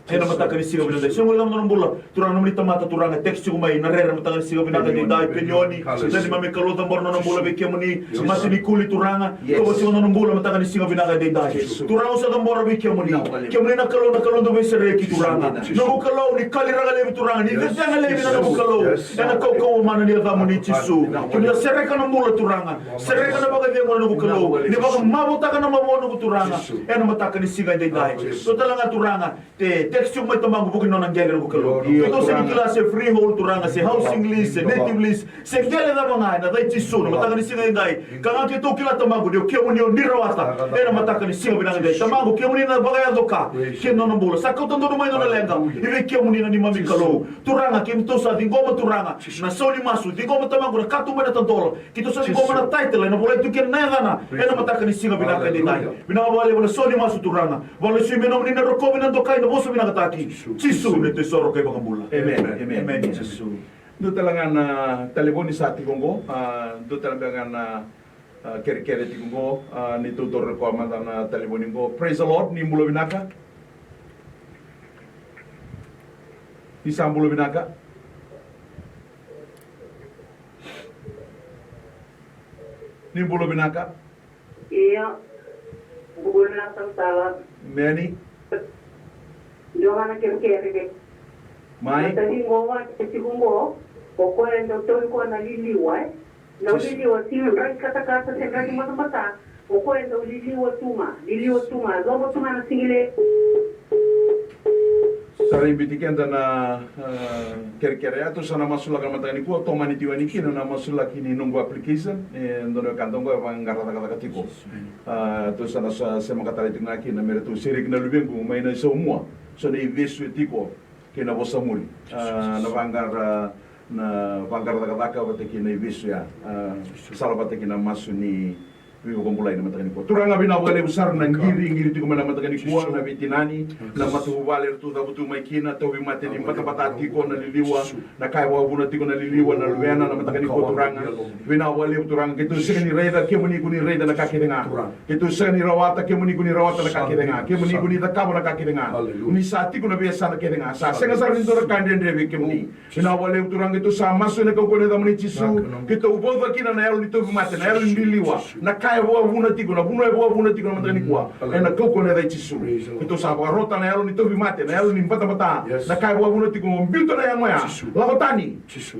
Ena mataka ni siga vinaka edaidai. Sega ni guilecava na nona bula. Turaga, nomuni tamata, Turaga, text tiko mai, na rere, mataka ni siga vinaka edaidai, Penioni. Na neimami Kalou, cabora na nona bula vei kemuni. Masi ni kuli, Turaga. Kava tiko na nona bula, mataka ni siga vinaka edaidai. Turaga, au sa cabora vei kemuni. Kemuni na Kalou, na Kalou dau veisereki, Turaga. Noqu Kalou, ni kaliraka laivi, Turaga. Ni cecega laivi, na noqu Kalou. Ena kaukauwa mana ni yacamuni, Jisu. Kemuni na sereka na bula, Turaga. Sereka na vakacegu, na noqu Kalou. Ni vakamavotaka na mavoa, noqu Turaga. Ena mataka ni siga edaidai. Dua tale ga, Turaga. Te, text tiko mai, Tamaqu, vuku ni nona qele, noqu Kalou. Keitou sega ni kila se freehold, Turaga, se housing lease, se native lease, se qele cava ga, ena yaca i Jisu, na mataka ni siga edaidai. Ka ga keitou kila, Tamaqu, ni o kemuni o ni rawata. Ena mataka ni siga vinaka edaidai. Tamaqu, kemuni na vakayaco ka kei na nona bula. Sa kauta donu mai na nona leqa. I vei kemuni, na neimami Kalou. Turaga, keitou sa ciqoma, Turaga, na sau ni masu. Ciqoma, Tamaqu, na katuba, na tadola. Keitou sa ciqoma na title, ena volai tu kina na yacana. Ena mataka ni siga vinaka edaidai. Vinaka vakalevu na sau ni masu, Turaga. Vakalesui me nomuni na rokovi, na dokai, na vosa vinakataki. Jisu, na neitou isoro kei vakabula. Amen. Amen. Amen, Jisu. Dua tale ga na talevoni sa tiko qo, a, dua tale beka ga na, a, kerekere tiko qo, a, ni tou taura koya mada na talevoni qo. Praise the Lord, ni bula vinaka. Ni sa bula vinaka. Ni bula vinaka. Io. Bula vinaka, Tama Sala. Meni. Dua ga na kerekere. Mai. Na tani qo, wa, e tiko qo. O koya e dau tauri koya na liliwa, e. Na liliwa, sega ni draki katakata, sega ni draki batabata. O koya e dau liliwa tu ga, liliwa tu ga, loma tu ga na sigile. Sa raibi tiko keda na, a, kerekere ya, tou sa na masulaka na mataka nikua, tomani tiko yani kina na masulaki ni noqu application, e, dua na wekada qo e vaqara cakacaka tiko. A, tou sa na sa, semaka tale tiko ga kina, me ratou sereki na luvequ mai na Saumua, so na ivesu e tiko kei na Vosamuri. A, na vaqara, na vaqara cakacaka vata kei na ivesu ya. A, sala vata kei na masu ni veivakabulai na mataka nikua. Turaga, vinaka vakalevu sara na qiri, qiri tiko mai na mataka nikua, na veitinani, na matavuvale eratou cavutu mai kina, tauvimate ni batabata tiko na liliwa, na ka e vakavuna tiko na liliwa, na luvena, na mataka nikua, Turaga. Vinaka vakalevu, Turaga, keitou sega ni raica, kemuni ko ni raica na ka kece ga. Keitou sega ni rawata, kemuni ko ni rawata na ka kece ga. Kemuni ko ni cakava na ka kece ga. Ni sa tiko na veiyasana kece ga. Sa sega sara ni dua na ka dredre vei kemuni. Vinaka vakalevu, Turaga, keitou sa masu ena kaukauwa ni yacamuni, Jisu. Keitou vauca kina na yalo ni tauvimate, na yalo ni liliwa, na ka e vakavuna tiko, na vanua e vakavuna tiko na mataka nikua. Ena kaukauwa ni yaca i Jisu. Keitou sa vakarota na yalo ni tauvimate, na yalo ni batabata, na ka e vakavuna tiko, mo biuta na yago ya. Lako tani.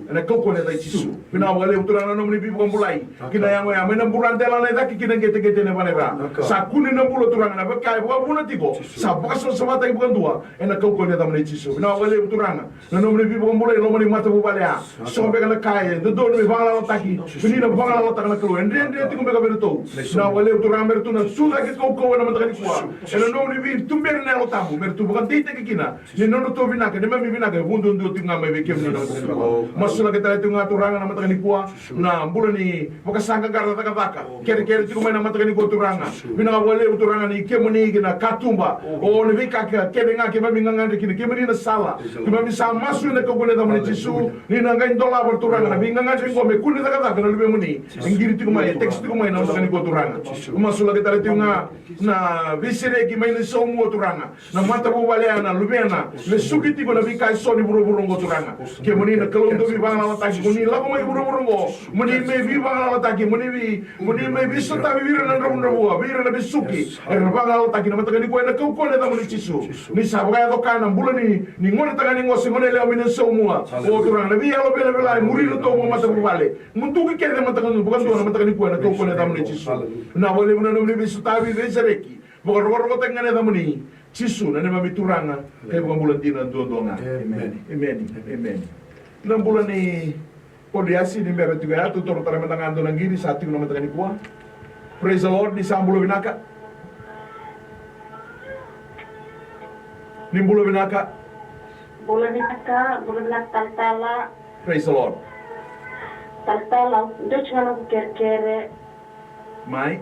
Ena kaukauwa ni yaca i Jisu. Vinaka vakalevu, Turaga, na nomuni veivakabulai. Kina yago ya, mai na bula dela na i cake kina qeteqete na vanua. Sa kune na bula, Turaga, na veika e vakavuna tiko. Sa vakasavasavataki vakadua. Ena kaukauwa ni yacamuni, Jisu. Vinaka vakalevu, Turaga. Na nomuni veivakabulai, loma ni matavuvale ya. So beka na ka e dodonu me vagalalataki. Vei ni na vagalalataka na Kalou. E dredre tiko beka vei iratou. Vinaka vakalevu, Turaga, me ratou na tucake kaukauwa ena mataka nikua. Ena nomuni veituberi na Yalo Tabu. Me ratou vakadeitaki kina. Ni nodratou vinaka, neimami vinaka, e vu duadua tiko ga mai vei kemuni na mataka nikua. Masulaka tale tiko ga, Turaga, na mataka nikua, na bula ni vakasaqaqara cakacaka. Kerekere tiko mai na mataka nikua, Turaga. Vinaka vakalevu, Turaga, ni kemuni kei na katuba. O na veika kece ga keimami gagadre kina, kemuni na sala. Keimami sa masu ena kaukauwa ni yacamuni, Jisu. Ni na qai dolava, Turaga, na veigagadre qo me kune cakacaka na luvemuni. E qiri tiko mai, e text tiko mai na mataka nikua. Turaga. Masulaki tale tiko ga na veisereki mai Nausori, Turaga. Na matavuvale ya, na luvena, vesuki tiko na veika eso ni vuravura oqo, Turaga. Kemuni na Kalou dau veivagalalataki, mo ni lako mai vuravura oqo, mo ni mai veivagalalataki, mo ni vei, mo ni mai veisotavi vei ira na dravudravua, vei ira na vesuki, era na vagalalataki na mataka nikua ena kaukauwa ni yacamuni Jisu. Ni sa vakayaco ka na bula ni, ni gone tagane qo se gone yalewa mai Nausori. O Turaga, na veiyalo velavela e muri iratou vakamatavuvale. Muduki kece mataka, vakadua na mataka nikua ena kaukauwa ni yacamuni Jisu. Vinaka vakalevu na nomuni veisotavi, veisereki. Vakarokorokotaki ga na yacamuni Jisu, na neimami Turaga kei Vakabula dina duadua ga. Emeni. Emeni. Emeni. Na bula ni Pauliasi ni bera tiko ya, totoro tale mada ga dua na qiri sa tiko na mataka nikua. Praise the Lord, ni sa bula vinaka. Ni bula vinaka. Bula vinaka, bula vinaka talatala. Praise the Lord. Talatala, dua tiko ga noqu kerekere. Mai.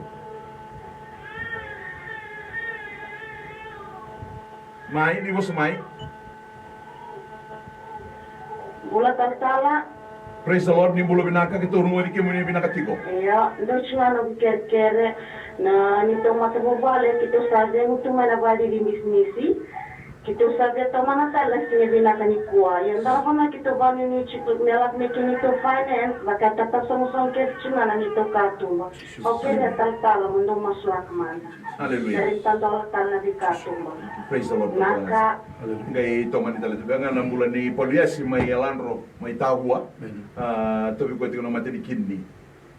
Mai, ni vosa mai. Bula talatala. Praise the Lord, ni bula vinaka, keitou rogoci kemuni vinaka tiko. Io, dua tiko ga noqu kerekere, na neitou matavuvale, keitou sa cegu tu mai na vale ni bisinisi. Keitou sa via tomana tale na siga vinaka nikua. Ia da lako na keitou vakanuinui tiko me lako mai kina neitou finance, vaka e tatasogosogo kece tiko ga na neitou katuba. Au kerea talatala mo dou masulaka mada. Aleluya. Sa rairai tadola tale na veikatuba. Praise the Lord. Naka. Aleluya. Qai tomani tale tu ga na bula ni Pauliasi mai Yaladro, mai Tavua. Amen. A, tauvi koya tiko na mate ni kidney.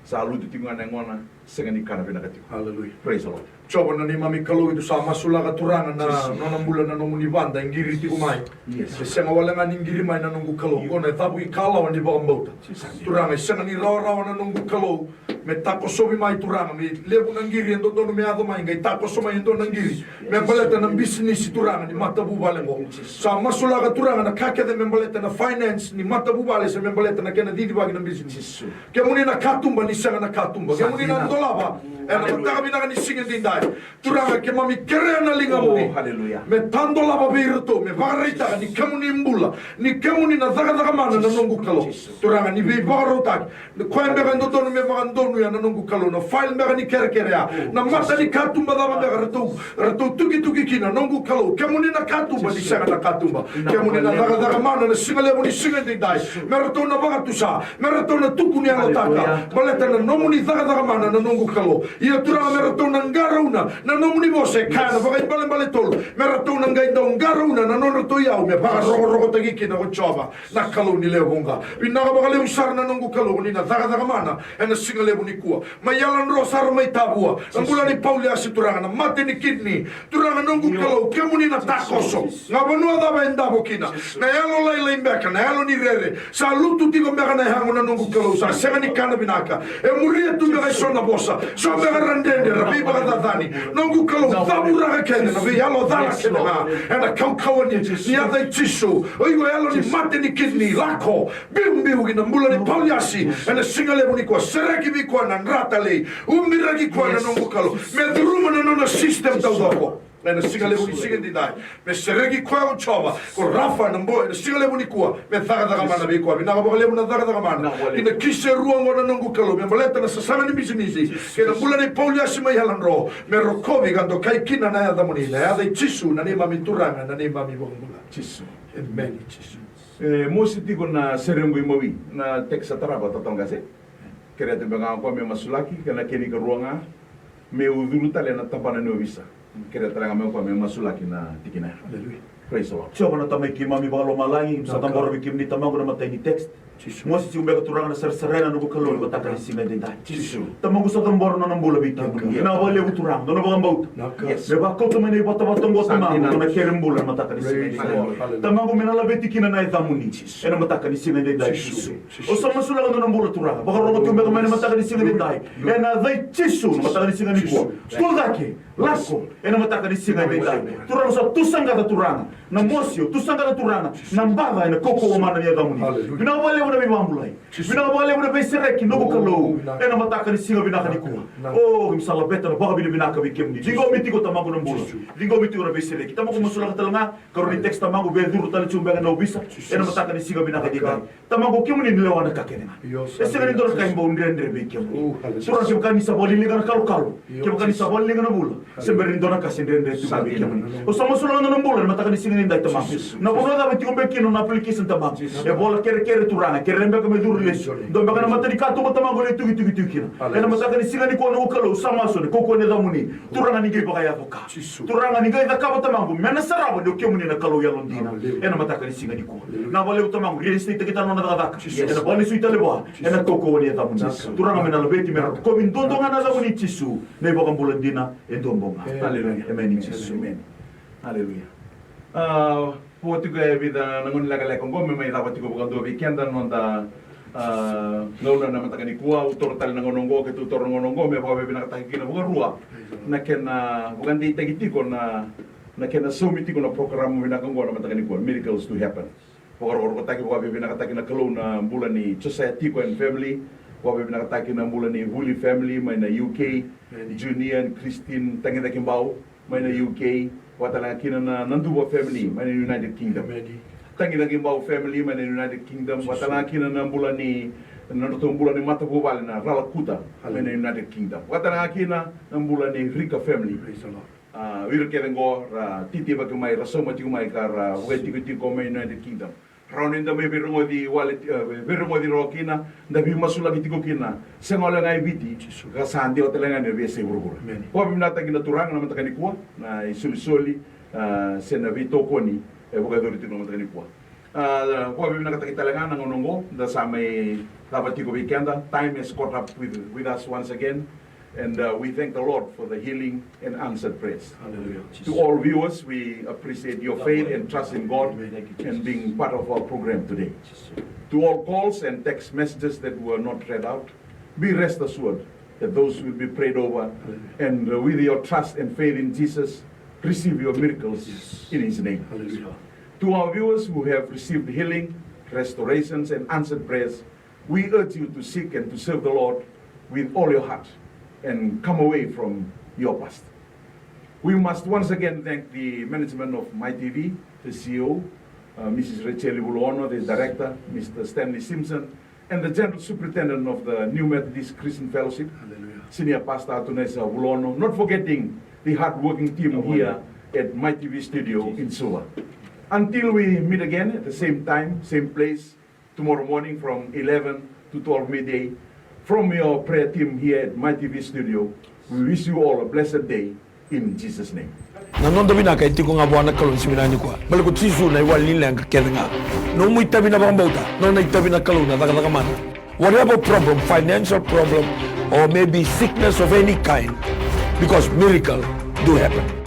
Sa lutu tiko ga na yagona, sega ni kana vinaka tiko. Aleluya. Praise the Lord. Jiova na neimami Kalou, keitou sa masulaka Turaga na nona bula na nomuni vada e qiri tiko mai. Yes. E sega wale ga ni qiri mai na noqu Kalou, qo na cavuikalawa ni vakabauta. Turaga, e sega ni rawarawa na noqu Kalou me takosovi mai Turaga, me levu na qiri e dodonu me yaco mai, qai takoso mai e dua na qiri me baleta na bisinisi Turaga ni matavuvale qo. Sa masulaka Turaga na ka kece me baleta na finance ni matavuvale se me baleta na kena cicivaki na bisinisi. Kemuni na katuba ni sega na katuba. Kemuni na dolava ena mataka vinaka ni siga edaidai. Turaga, keimami kerea na ligamuni. Oh, hallelujah. Me tadolava vei iratou, me vakaraitaka ni kemuni bula, ni kemuni na cakacaka mana na noqu Kalou. Turaga, ni veivakarautaki. Ni koya beka e dodonu me vakadonuya na noqu Kalou, na file beka ni kerekere ya. Na mata ni katuba cava beka ratou, ratou tukituki kina, noqu Kalou. Kemuni na katuba ni sega na katuba. Kemuni na cakacaka mana na siga levu ni siga edaidai. Me ratou na vakatusa, me ratou na tukuni yalotaka. Baleta na nomuni cakacaka mana na noqu Kalou. Ia Turaga, me ratou na qarauna na nomuni vosa e kaya na Vakaibalebale tolu. Me ratou na qai dau qarauna na nodratou iyau me vakarokorokotaki kina ko Jiova na Kalou ni lewe vuqa. Vinaka vakalevu sara na noqu Kalou ni na cakacaka mana ena siga levu nikua. Mai Yaladro sara mai Tavua. Na bula ni Pauliasi Turaga, na mate ni kidney. Turaga noqu Kalou, kemuni na takoso. Na vanua cava e davo kina. Na yalo lailai beka, na yalo ni rere. Sa lutu tiko beka na yago na noqu Kalou, sa sega ni kana vinaka. E muria tu beka e so na vosa. So beka ra dredre, ra veivakacacani. Noqu Kalou, cavuraka kece na veiyalo cala kece ga. Ena kaukauwa ni, ni yaca i Jisu. O iko yalo ni mate ni kidney, lako. Biubiu ki na bula ni Pauliasi. Ena siga levu nikua, sereki vei koya na dra talei. Ubiraki koya na noqu Kalou. Me curuma na nona system taucoko. Ena siga levu ni siga edaidai. Me sereki koya o Jiova. Ko Rafa na bo, ena siga levu nikua. Me cakacaka mana vei koya. Vinaka vakalevu na cakacaka mana. Ina kisi e rua oqo na noqu Kalou. Me baleta na sasaga ni bisinisi. Kei na bula ni Pauliasi mai Yaladro. Me rokovi ka dokai kina na yacamuni. Na yaca i Jisu, na neimami Turaga, na neimami iVakabula. Jisu. Emeni, Jisu. E mosi tiko na serequ i Maui, na text sa tarava, talatala qase. Kerea tale beka ga o koya me masulaki, kei na kena ikarua ga, me ucuru tale ena tabana ni ovisa. Kerea tale ga mai o koya me masulaki na tikina ya. Aleluya. Praise the Lord. Jiova na Tamai keimami vakalomalagi, sa cabora vei kemuni Tamaqu na imatai ni text. Jisu. Mosi tiko beka Turaga na sarasara ena noqu Kalou ena mataka ni siga edaidai. Jisu. Tamaqu sa cabora na nona bula vei kemuni. Vinaka vakalevu Turaga, nona vakabauta. Yes. Me vakauta mai na ivatavata oqo Tamaqu, nona kere bula ena mataka ni siga edaidai. Praise the Lord. Hallelujah. Tamaqu me na laveti kina na yacamuni. Ena mataka ni siga edaidai Jisu. Jisu. Au sa masulaka na nona bula Turaga. Vakarorogo tiko beka mai ena mataka ni siga edaidai. Ena yaca i Jisu, na mataka ni siga nikua. Jisu. Tu cake, lako, ena mataka ni siga edaidai. Turaga sa tu saqata Turaga. Na mosi, au tu saqata Turaga, na baca ena kaukauwa mana ni yacamuni. Hallelujah. Vinaka vakalevu na veivakabulai. Vinaka vakalevu na veisereki noqu Kalou. Ena mataka ni siga vinaka nikua. O, keimami sa laveta na vakavinavinaka vei kemuni. Ciqomi tiko Tamaqu na bula. Ciqomi tiko na veisereki. Tamaqu, masulaka tale ga, karua ni text Tamaqu, via curu tale tiko beka na ovisa. Ena mataka ni siga vinaka nikua. Tamaqu, kemuni ni lewa na ka kece ga. E sega ni dua na ka e bau dredre vei kemuni. Turaga, kevaka ni sa vakaliliga na kalokalo, kevaka ni sa vakaliliga na vula, se bera ni dua na ka se dredre tu vei kemuni. Au sa masulaka na bula ena mataka ni siga nidai Tamaqu. Na vanua cava e tiko beka kina na application Tamaqu. E vola kerekere Turaga, kerea beka me curu lesu. Dua beka na matanikatuba Tamaqu e tukituki tiko kina. Ena mataka ni siga nikua noqu Kalou, sa masu ena kaukauwa ni yacamuni. Turaga, ni qai vakayaco ka. Turaga, ni qai cakava Tamaqu me na sarava ni o kemuni na Kalou yalodina. Ena mataka ni siga nikua. Vinaka vakalevu Tamaqu, reinstatetaki tale na nona cakacaka. Ena vakalesui tale vua ena kaukauwa ni yacamuni. Turaga, me na laveti me ra rokovi duadua ga na yacamuni Jisu, na iVakabula dina e dua bau ga. Emeni Jisu. Emeni. Aleluya. A, vo tiko e vica na gauna lekaleka oqo me mai cava tiko vakadua vei keda na noda, a, gauna na mataka nikua. Au toro tale na gauna oqo, keitou toro na gauna oqo me vakavinavinakataki kina vakarua na kena vakadeitaki tiko na, na kena saumi tiko na program vinaka oqo na mataka nikua, Miracles to Happen. Vakarokorokotaki, vakavinavinakataki na Kalou na bula ni Josiah Tiko and family, vakavinavinakataki na bula ni Vuli family mai na U K, Junior and Christine Tagicakibau mai na U K, vakatalega kina na Naduva family mai na United Kingdom. Tagicakibau family mai na United Kingdom, vakatalega kina na bula ni, na nodratou bula ni matavuvale na Ralakuta mai na United Kingdom. Vakatalega kina na bula ni Rika family. A, o ira kece oqo ra titivaki mai, ra sauma tiko mai ka ra vakaitikotiko mai United Kingdom. Rawa ni da mai veirogoci wale, e, veirogoci rawa kina, da veimasulaki tiko kina. Sega wale ga e Viti, ka sa dewa tale ga ena veiyasai vuravura. Vakavinavinakataki na Turaga na mataka nikua na isolisoli, a, se na veitokoni e vakayacori tiko na mataka nikua. A, vakavinavinakataki tale ga na gauna oqo da sa mai cava tiko vei keda. Time has caught up with, with us once again. And, uh, we thank the Lord for the healing and answered prayers. To all viewers, we appreciate your faith and trust in God and being part of our program today. To all calls and text messages that were not read out, be rest assured that those will be prayed over. And, uh, with your trust and faith in Jesus, receive your miracles in His name. To our viewers who have received healing, restorations, and answered prayers, we urge you to seek and to serve the Lord with all your heart and come away from your past. We must once again thank the management of My T V, the C E O, uh, Missus Rachel Vuluono, the director, Mister Stanley Simpson, and the general superintendent of the New Methodist Christian Fellowship, Senior Pastor Atunesa Vuluono, not forgetting the hard-working team here at My T V studio in Suva. Until we meet again at the same time, same place, tomorrow morning from eleven to twelve midday. From your prayer team here at My T V studio, we wish you all a blessed day in Jesus' name. Na noda vinaka e tiko ga vua na Kalou ni siga vinaka nikua. Baleta ko Jisu na iwali ni leqa kece ga. Nomu itavi na vakabauta, nona itavi na Kalou na cakacaka mana. Whatever problem, financial problem, or maybe sickness of any kind, because miracle do happen.